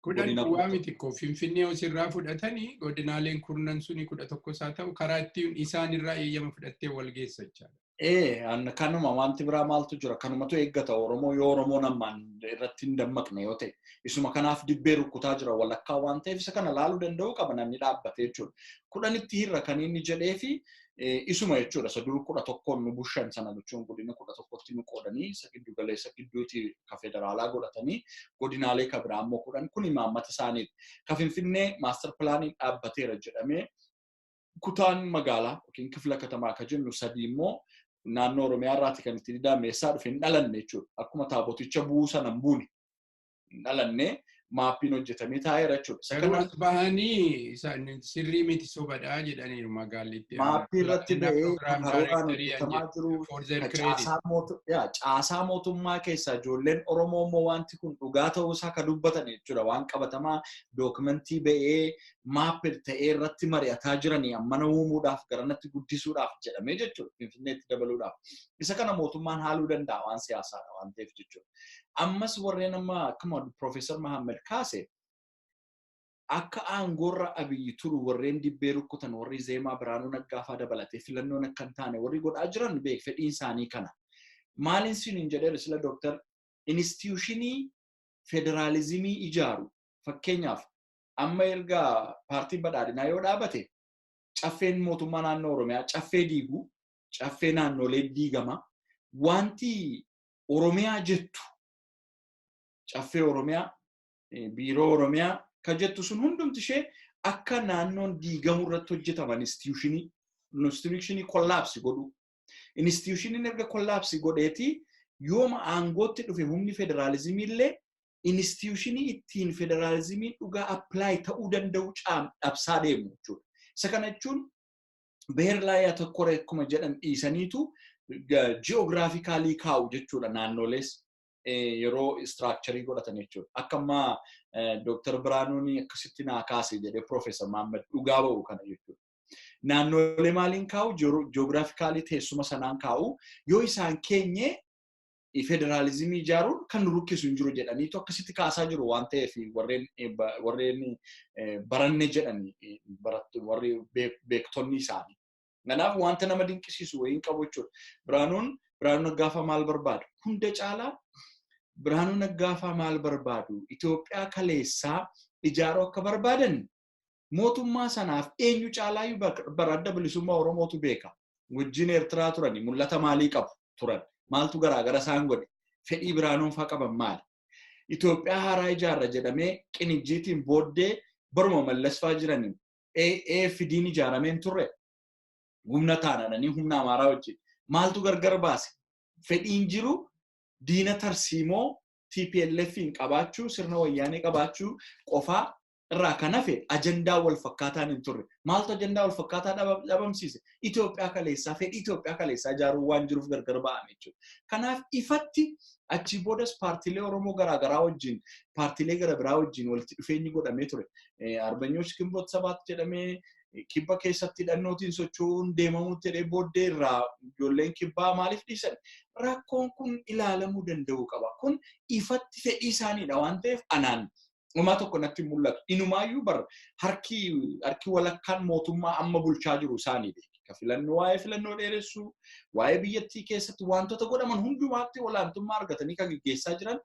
10 duwwaa miti koo, Finfinnee osirraa fudhatanii godinaaleen kurnan suni 11 isaa ta'u karaa ittiin isaan irraa eeyyama fudhattee wal geessa jechaadha. Ee, kanuma wanti biraa maaltu jira? Kanumatu eeggata Oromoo yoo Oromoon ammaan irratti hin dammaqne yoo ta'e. Isuma kanaaf dibbee rukkutaa jira walakkaa waan ta'eef isa kana laaluu danda'uu qaba namni dhaabbate jechuudha. 10tti hirra kan inni jedhee fi Isuma jechuudha. Isa dur 11n nu bushan sana jechuun godina 11tti nu qoodanii isa giddu galeessa gidduuti ka federaalaa godhatanii godinaalee ka biraa immoo 10 kun imaammata isaaniiti. Ka Finfinnee master planiin dhaabbateera jedhamee kutaan magaalaa yookiin kifla katamaa ka jennu sadii immoo naannoo Oromiyaa irraati kan itti didame eessaa dhufe hin dhalanne jechuudha. Akkuma taaboticha bu'uu sana hin buune hin dhalanne maappiin hojjetamee taa'eera jechuudha. Garuu as bahanii sirrii miti sobadhaa jedhaniiru magaallitti. Maappii irratti ba'ee karooraan hojjetamaa jiru. Caasaa mootummaa keessaa ijoolleen Oromoo immoo wanti kun dhugaa ta'uusaa kan dubbatan jechuudha. Waan qabatamaa dookumentii ba'ee maappii ta'ee irratti mari'ataa jiranii ammana uumuudhaaf garanatti guddisuudhaaf jedhamee jechuudha. Finfinneetti dabaluudhaaf. Isa kana mootummaan haaluu danda'a waan siyaasaadha waan ta'eef jechuudha. Ammas warreen amma akkuma Profeesar Mahammed kaase akka aangoorra Abiyyi turu warreen dibbee rukkutan warri Zeemaa Biraanuu Naggaafaa dabalatee filannoon akka hin taane warri godhaa jiran beek fedhiin isaanii kana. Maaliin siin jedheera sila dooktar instituushinii federaalizimii ijaaru fakkeenyaaf amma erga paartiin badhaadhinaa yoo dhaabate caffeen mootummaa naannoo Oromiyaa caffee diigu caffee naannolee diigama wanti Oromiyaa jettu caffee Oromiyaa biiroo Oromiyaa kan jettu sun hundumti ishee akka naannoon diigamu irratti hojjetaman instituushinii kollaapsi godhu. Instituushiniin erga kollaapsi godheeti yooma aangootti dhufe humni federaalizimii illee instituushinii ittiin federaalizimiin dhugaa apply ta'uu danda'u dhabsaa deemu jechuudha. Isa kana jechuun beer laa yaatakkore akkuma jedhan dhiisaniitu ji'oogiraafikaalii kaa'u jechuudha naannolees yeroo istiraakcharii godhatan jechuudha. Akka ammaa Dooktar Biraanuun akkasitti naa kaase jedhee Profeesar Mahammad dhugaa ba'u kana jechuudha. Naannolee maaliin kaa'u? Ji'oogiraafikaalii teessuma sanaan kaa'u. Yoo isaan keenye federaalizimii ijaaruun kan nu rukkisu hin jiru jedhaniitu akkasitti kaasaa jiru waan ta'eef warreen baranne jedhani warri beektonni isaanii. Kanaaf wanta nama dinqisiisu wayii hin qabu jechuudha. Biraanuu Naggaafaa maal barbaadu? Hunda caalaa Biraanuu Naggaafaa maal barbaadu? Itoophiyaa kaleessaa ijaaruu akka barbaadan mootummaa sanaaf eenyu caalaayyuu bara adda bilisummaa Oromootu beeka. Wajjin Eertiraa turani mul'ata maalii qabu turan? Maaltu garaagara isaan godhe? Fedhii Biraanuun faa qaban maali? Itoophiyaa haaraa ijaarra jedhamee qinijjiitiin booddee baruma Mallas faa jiraniin AFD'n ijaaramee hin turre. Humna taanaadhanii humna Amaaraa wajjin. Maaltu gargar baase? Fedhiin jiru diina tarsiimoo TPLF'n qabaachuu, sirna wayyaanee qabaachuu qofaa irraa kan hafe ajandaa wal fakkaataan hin turre. Maaltu ajandaa wal fakkaataa dhabamsiise? Itoophiyaa kaleessaa, fedhii Itoophiyaa kaleessaa ijaaruu waan jiruuf gargar ba'ame jechuudha. Kanaaf ifatti achii boodas paartiilee Oromoo garaagaraa wajjin, paartiilee gara biraa wajjin walitti dhufeenyi godhamee ture. Arbanyooch Ginboot Sabaat jedhamee kibba keessatti hidhannootiin socho'uun deemamuutti jedhee booddee irraa ijoolleen kibbaa maaliif dhiisan? Rakkoon kun ilaalamuu danda'uu qaba. Kun ifatti fedhii isaaniidha waan ta'eef anaan homaa tokko natti mul'atu. Inumaayyuu bar harki walakkaan mootummaa amma bulchaa jiru isaanii beeki. Ka filannoo waa'ee filannoo dheeressuu, waa'ee biyyattii keessatti wantoota godhaman hundumaatti olaantummaa argatanii kan gaggeessaa jiran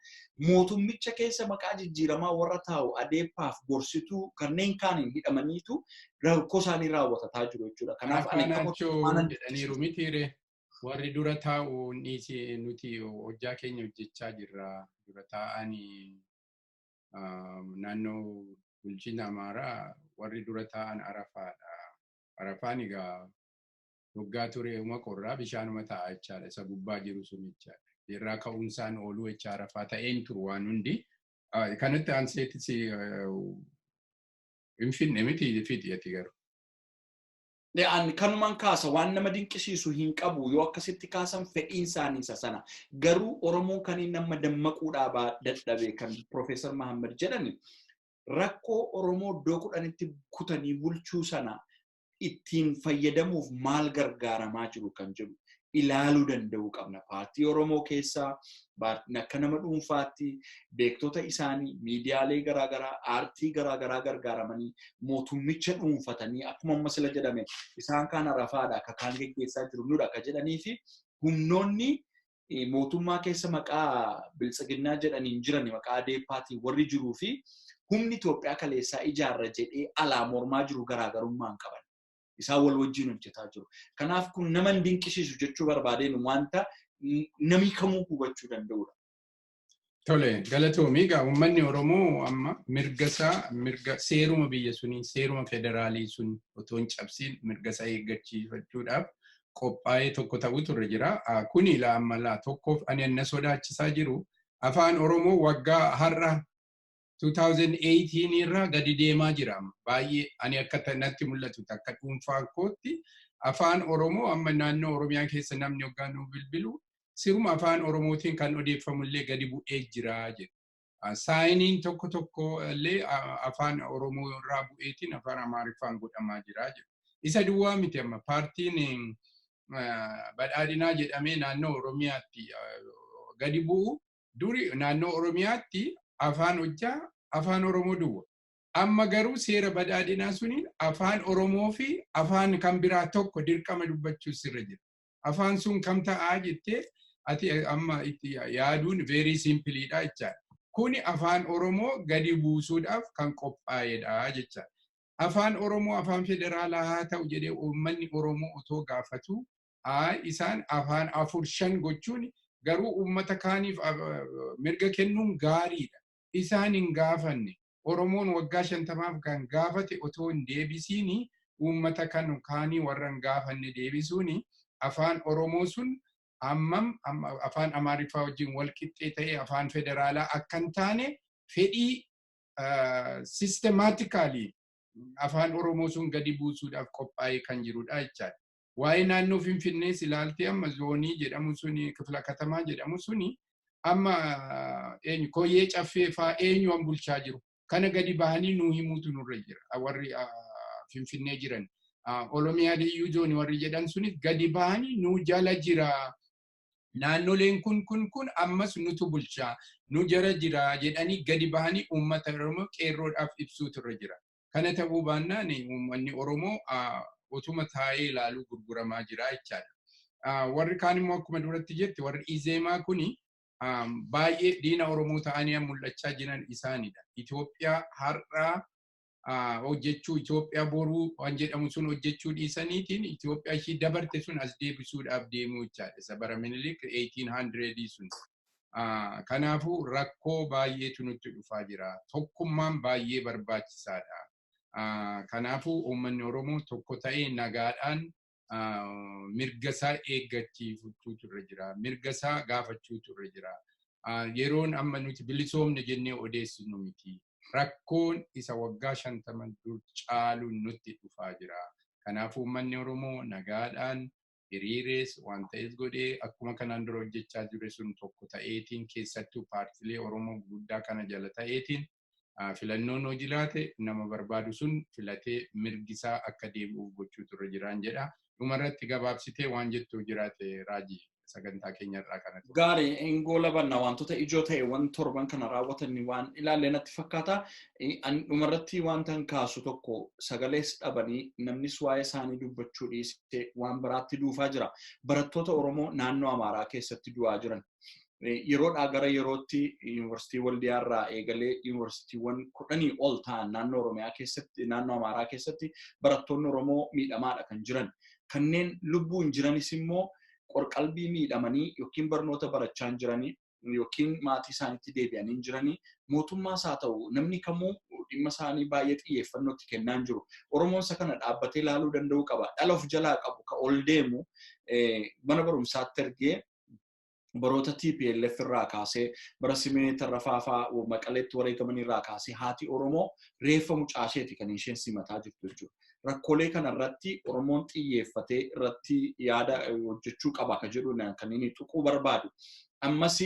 mootummicha keessa maqaa jijjiiramaa warra taa'u adeeppaaf gorsituu kanneen kaaniin hidhamaniitu rakkoo isaanii raawwatataa jiru jechuudha. Kanaaf ani akka jedhaniiru mitiire warri dura taa'u nuti hojjaa keenya hojjechaa jirra. Dura taa'anii naannoo bulchiinsa Amaaraa warri dura taa'an Arafaadha. Arafaan egaa waggaa ture uma qorraa bishaanuma taa'a jechaadha. Isa gubbaa jiru sun jechaadha. Irraa ka'umsaan ooluu jecha Arafaa ta'een turu waan hundi. Kanatti aanseetis hin finne miti fixi ati garuu. An kanumaan kaasa waan nama dinqisiisu hin qabu yoo akkasitti kaasan fedhiin isaanii isa sana. Garuu Oromoon kan inni amma dammaquudhaa dadhabe kan Profeesar Mahammad jedhani rakkoo Oromoo iddoo 10tti kutanii bulchuu sana ittiin fayyadamuuf maal gargaaramaa jiru kan jedhu ilaaluu danda'uu qabna. Paartii Oromoo keessaa akka nama dhuunfaatti beektota isaanii miidiyaalee garaagaraa aartii garaagaraa gargaaramanii mootummicha dhuunfatanii akkuma amma sila jedhame isaan kaan Arafaadha akka kaan geggeessaa jiru nudha akka jedhanii fi humnoonni mootummaa keessa maqaa biltsiginnaa jedhaniin jiran maqaa adeeppaatiin warri jiruu fi humni Itoophiyaa kaleessaa ijaarra jedhee alaa mormaa jiru garaagarummaa hin qaban. Isaan wal wajjin hojjetaa jiru. Kanaaf kun nama hin dinqisiisu jechuu barbaadeen wanta namni kamuu hubachuu danda'udha. Tole, galatoomii. Egaa uummanni Oromoo amma mirga isaa, mirga seeruma biyya sunii, seeruma federaalii sun otoo hin cabsiin mirga isaa eeggachiifachuudhaaf qophaa'ee tokko ta'utu irra jira. Kuni ilaa amma laa tokkoof ani na sodaachisaa jiru afaan Oromoo waggaa har'a 2018 irraa gadi deemaa jira. Baay'ee ani akka natti mul'atu, akka dhuunfaa kootti, afaan Oromoo amma naannoo Oromiyaa keessa namni hoggaa nuu bilbilu siruma afaan Oromootiin kan odeeffamullee gadi bu'ee jira jedhu. Signiin tokko tokko illee afaan Oromoo irraa bu'eetiin afaan Amaariffaan godhamaa jira jedhu. Isa duwwaa miti, amma paartiin badhaadhinaa jedhamee naannoo Oromiyaatti gadi bu'u, duri naannoo Oromiyaatti afaan hojjaa afaan Oromoo duwwa. Amma garuu seera badhaadhinaa suniin afaan Oromoo fi afaan kan biraa tokko dirqama dubbachuu sirra jira. Afaan sun kam ta'aa jettee ati amma itti yaaduun very simpleidha jechaadha. Kuni afaan Oromoo gadi buusuudhaaf kan qophaa'edha jechaadha. Afaan Oromoo afaan federaalaa haa ta'u jedhee uummanni Oromoo otoo gaafatu, isaan afaan afur shan gochuun garuu uummata kaaniif mirga kennuun gaariidha. Isaan hin gaafanne. Oromoon waggaa 50f kan gaafate otoo hin deebisiini uummata kan kaanii warra hin gaafanne deebisuuni afaan Oromoo sun hammam afaan Amaariffaa wajjin wal qixxee ta'ee afaan federaalaa akka hin taane fedhii systematically afaan Oromoo sun gadi buusuudhaaf qophaa'ee kan jirudha jechaadha. Waa'ee naannoo Finfinnees ilaaltee, amma zoonii jedhamu suni, kifla katamaa jedhamu suni, amma eenyu koyyee caffee faa eenyu an bulchaa jiru, kana gadi bahanii nuu himuutu nurra jira warri Finfinnee jiran. Oromiyaa liyyuu zoonii warri jedhan sunis gadi bahanii nu jala jira. Naannoleen kun kun kun ammas nutu bulchaa, nu jala jira jedhanii gadi bahanii uummata Oromoo qeerroodhaaf ibsuutu irra jira. Kana ta'uu baannaan uummanni Oromoo otuma taa'ee ilaaluu gurguramaa jira jechaadha. Warri kaan immoo akkuma duratti jette, warri Izeemaa kuni baay'ee diina Oromoo ta'anii mul'achaa jiran isaanidha. Itoophiyaa har'aa hojjechuu, Itoophiyaa boruu waan jedhamu sun hojjechuu dhiisaniitiin Itoophiyaa ishii dabarte sun as deebisuudhaaf deemuu jechaadha. Isa bara Minilik 1800 sun. Kanaafuu rakkoo baay'eetu nutti dhufaa jira. Tokkummaan baay'ee barbaachisaadha. Kanaafuu uummanni Oromoo tokko ta'ee nagaadhaan mirga isaa eeggachiifachuutu irra jira. Mirga isaa gaafachuutu irra jira. Yeroon amma nuti bilisoomne jennee odeessinu miti. Rakkoon isa waggaa 50 dur caalu nutti dhufaa jira. Kanaafuu uummanni Oromoo nagaadhaan hiriirees waan ta'es godhee akkuma kanaan dura hojjechaa ture sun tokko ta'eetiin, keessattuu paartilee Oromoo gurguddaa kana jala ta'eetiin, filannoon hoo jiraate nama barbaadu sun filatee mirgisaa akka deebi'uuf gochuutu irra jiraan jedha. Dhumarratti gabaabsitee waan jettu jiraate, Raajii, sagantaa keenyarraa kanatti. Gaarii, ingoo labanna wantoota ijoo ta'e wan torban kana raawwatan waan ilaalle natti fakkaata. Dhumarratti wanta hin kaasu tokko, sagalees dhabanii namnis waa'ee isaanii dubbachuu dhiisee waan biraatti duufaa jira. Barattoota Oromoo naannoo Amaaraa keessatti du'aa jiran. Yeroodhaa gara yerootti Yuunivarsiitii Waldiyaa irraa eegalee yuunivarsiitiiwwan 10 ol ta'an naannoo Oromiyaa keessatti, naannoo Amaaraa keessatti barattoonni Oromoo miidhamaadha kan jiran. Kanneen lubbuun jiranis immoo qorqalbii miidhamanii yookiin barnoota barachaa hin jiranii yookiin maatii isaaniitti deebi'anii hin jiranii, mootummaas haa ta'u namni kamuu dhimma isaanii baay'ee xiyyeeffannootti kennaa hin jiru. Oromoon isa kana dhaabbatee ilaaluu danda'uu qaba. Dhala of jalaa qabu ka ol deemu mana barumsaatti ergee, baroota TPLF irraa kaasee, bara Simee Tarrafaa fa'aa Maqaleetti wareegaman irraa kaasee, haati Oromoo reeffa mucaasheeti kan isheen simataa jirtu jechuudha. Rakkoolee kana irratti Oromoon xiyyeeffatee irratti yaada hojjechuu qaba ka jedhu kan inni tuquu barbaadu. Ammas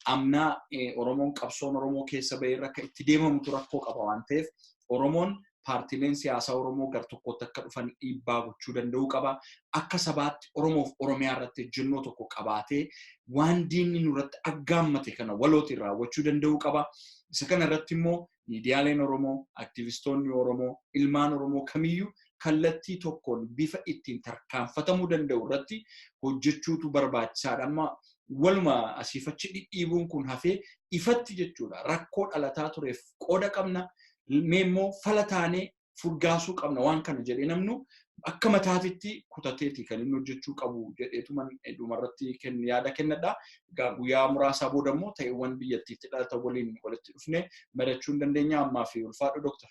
amnaa Oromoon qabsoon Oromoo keessa bahee akka itti deemamutu rakkoo qaba waan ta'eef, Oromoon paartiileen siyaasaa Oromoo gar tokkotti akka dhufan dhiibbaa gochuu danda'uu qaba. Akka sabaatti Oromoof Oromiyaa irratti ejjennoo tokko qabaatee waan diinni nurratti aggaammate kana walootiin raawwachuu danda'uu qaba. Isa kana irratti immoo miidiyaaleen Oromoo, aktivistoonni Oromoo, ilmaan Oromoo kamiyyuu kallattii tokkoon bifa ittiin tarkaanfatamuu danda'u irratti hojjechuutu barbaachisaadha. Amma waluma asiifachi dhidhiibuun kun hafee ifatti jechuudha. Rakkoo dhalataa tureef qooda qabna. Mee immoo fala taanee furgaasuu qabna waan kana jedhee namnu Akka mataatitti kutateeti kan inni hojjechuu qabu jedheetuman dhumarratti yaada kennadha. Egaa guyyaa muraasaa booda immoo ta'eewwan biyyattiitti dhalatan waliin walitti dhufnee mari'achuu hin dandeenya ammaa fi ulfaadhu Dooktar.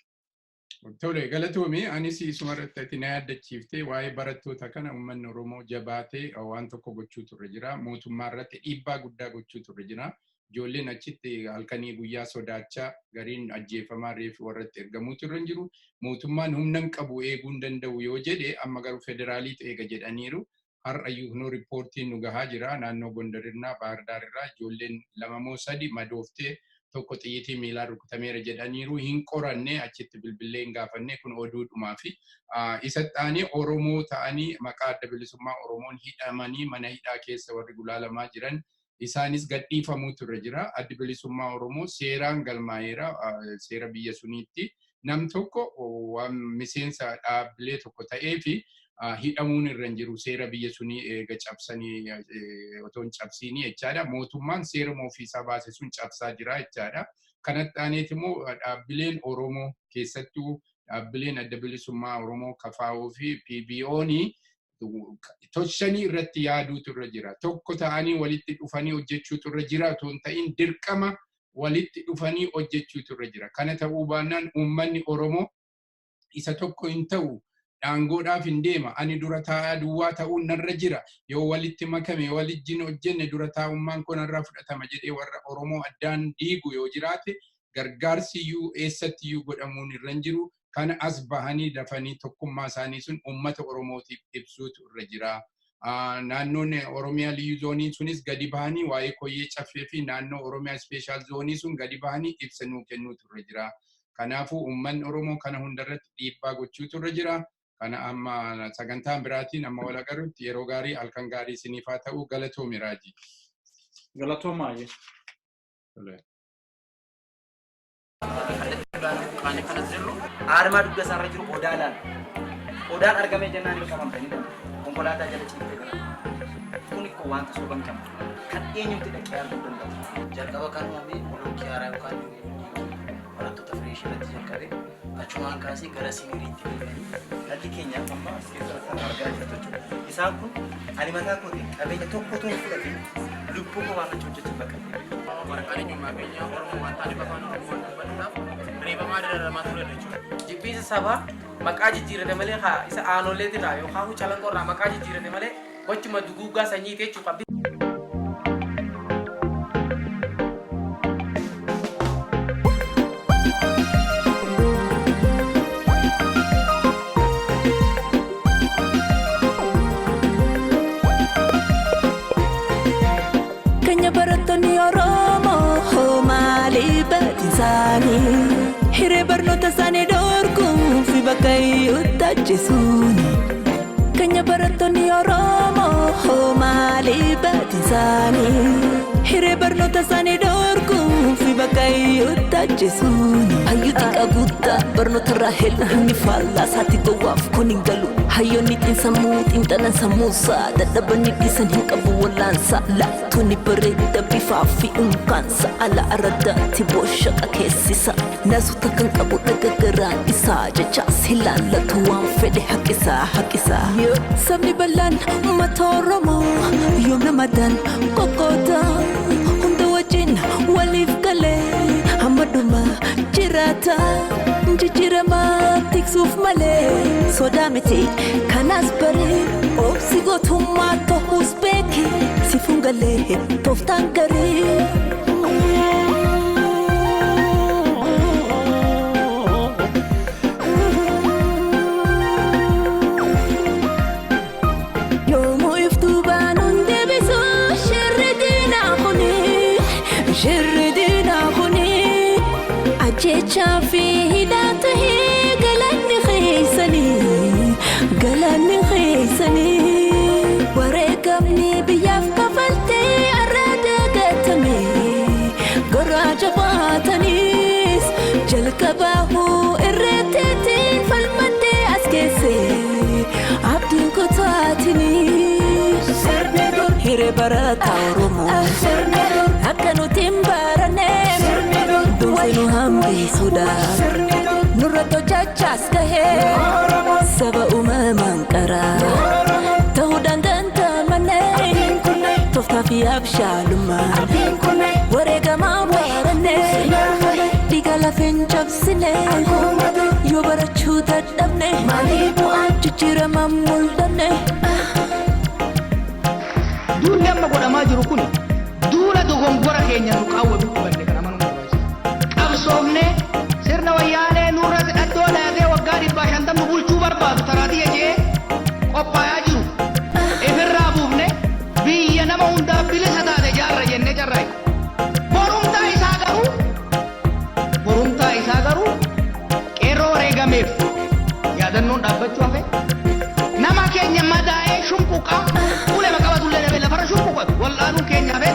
Tole, galatoomii anis isuma irratti ati na yaaddachiiftee waa'ee barattoota kana uummanni Oromoo jabaatee waan tokko gochuu turre jira. Mootummaa irratti dhiibbaa guddaa gochuu turre jira. Ijoolleen achitti halkanii guyyaa sodaachaa gariin ajjeefamaa reefi warratti ergamuu turre hin jiru. Mootummaan humna hin qabu eeguu hin danda'u yoo jedhe amma garuu federaaliitu eega jedhaniiru. Har'a iyyuu riippoortiin nu gahaa jira. Naannoo Gondarirraa, Baahir ijoolleen 2 moo 3 madooftee tokko xiyyitii miilaa rukutameera jedhaniiru. Hin qoranne achitti bilbilee hin gaafanne kun oduudhumaa fi isatti aanee Oromoo ta'anii maqaa adda bilisummaa Oromoon hidhamanii mana hidhaa keessa warri gulaalamaa jiran isaanis gadhiifamuu turre jira. Addi bilisummaa Oromoo seeraan galmaa'eera seera biyya suniitti. Nam tokko waan miseensa dhaabbilee tokko ta'ee fi hidhamuun irra hin jiru seera biyya sunii eega cabsanii otoo hin cabsiinii jechaadha. Mootummaan seera ofiisaa baase sun cabsaa jira jechaadha. Kanatti aaneet immoo dhaabbileen Oromoo keessattuu dhaabbileen adda bilisummaa Oromoo KFO fi PBO'n tolchanii irratti yaaduutu irra jira. Tokko ta'anii walitti dhufanii hojjechuutu irra jira otoo hin ta'in dirqama walitti dhufanii hojjechuutu irra jira. Kana ta'uu baannaan uummanni Oromoo isa tokko hin ta'u dhaangoodhaaf hin deema. Ani dura taa'aa duwwaa ta'uun narra jira. Yoo walitti makame walitti hojjenne dura taa'ummaan kun narraa fudhatama jedhee warra Oromoo addaan diigu yoo jiraate gargaarsi iyyuu eessatti iyyuu godhamuun irra hin jiru. Kana as bahanii dafanii tokkummaa isaanii sun uummata Oromootiif ibsuutu irra jira. Naannoon Oromiyaa Liyyuu Zoonii sunis gadi bahanii waa'ee koyyee caffee fi naannoo Oromiyaa Ispeeshaal Zoonii sun gadi bahanii ibsa nuu kennuutu irra jira. Kanaafuu uummanni Oromoo kana hundarratti dhiibbaa gochuutu irra jira. Kana amma sagantaan biraatiin amma wal agarrutti yeroo gaarii halkan gaarii isiniif haa ta'u galatoomi Raajii. Galatoomaa. Aarmaa dugda isaarra jiru odaa laala. Odaan argamee jennaan hin qabamtanii konkolaataa jala ciiftee gara. Kun ikkoo wanta soban qabu. Kan eenyutti dhaqee arguu danda'u. Jalqaba kan uumame bolokkii haaraa yookaan barattoota fireeshii irratti jalqabe achumaan kaasee gara siiniiriitti deebi'anii dhalli keenya amma as keessatti kan argaa jirtu jechuudha. Isaan kun ani mataa kootiin qabeenya tokko otoo hin fudhatin lubbuu koo baafachuu hojjechuuf bakka ta'e. Waraqaan eenyummaa keenya Oromoo waan taaneef afaan Oromoo dubbachuudhaaf reebamaa dararamaa ture jechuudha. Jibbiinsa sabaa maqaa jijjiirate malee isa aanoleetirraa yookaan calanqoorraa maqaa jijjiirate malee gochuma duguuggaa sanyii jechuudha. Kanya barattoonni Oromoo maaliif badii hiree barnoota isaanii dhorkuun fi bakka iyyuutti ajjeesuun. Kanya barattoonni Oromoo maaliif badii hiree barnoota isaanii dhorkuun fi bakka iyyuutti ajjeesuun. Hayyuu xiqqaa guddaa barnoota irraa helu inni faallaa isaatti gowwaaf kun hin galu. Hayyoonni xiinsammuu xiinxalan sammuusaa dadhabanii dhiisan hin qabu wallaansaa laatonni bareeda bifaa fi unkaansa ala aradaatti booshaqa keessisa. Naasota kan qabu dhagagaraan isaa jechaas hin laallatu waan fedhe haqisaa haqisaa. Sabni bal'aan uummata Oromoo yoom namadaan qoqqooda hunda wajjin waliif galee hamma dhuma jiraata. Jijjiirama tiksuuf malee sodaa miti kanaas baree obsi gootummaa ta'uus beeki sifuun galee tooftaan garee. Yoomuu iftuu baanuun deebisu shirri diinaa kuni shirri diinaa kuni ajjechaa fi hidhaa tahee galanni keessanii galanni keessanii wareegamni biyyaaf kafaltee arraada gatame garaa jabaataniis jalqabaahuu irreetteetiin falmattee as geesse abdiin kutaatiniis. Hiree barataa Oromoo akka nuti hin baranne duuba nu hambisuudha nurra tochachaas gahee saba uumamaan Irraa ta'uudhaan dandamannee tooftaa fi abshaalummaan wareegamaa barannee dhiiga lafeen cabsine yoo barachuu dadhabne jijjiiramaan mul'anne. Duulli amma godhamaa jiru kun duula dogongora keenya nu qaawwatu hubanne kana amanuu barbaachisa. Qabsoofnee sirna Wayyaanee nurra hidhattoo laatee waggaa 150 nu bulchuu barbaadu taraatii jee qophaayaa jiru. Ifirraa buufne biyya nama hundaaf bilisa taate jaarra jennee carraa'e. Borumtaa isaa garuu qeerroo wareegameef yaadannoon dhaabbachuu hafe, nama keenya madaa'ee shunquqaa ulee maqabatullee dhabee lafarra shunquqatu wal'aanuun keenya hafe,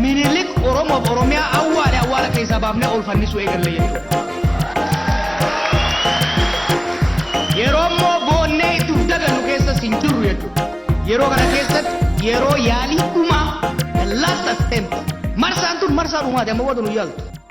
Minilik Oromoof Oromiyaa awwaale awwaala keessaa baafnee ol fannisuu eegalle jechuudha. Yeroo immoo boonnee itti uf dagannu keessas hin jirru jechuudha. Yeroo kana keessatti yeroo yaalii dhumaa, the last attempt, marsaan tun marsaa dhumaati, amma booda nu yaaltu.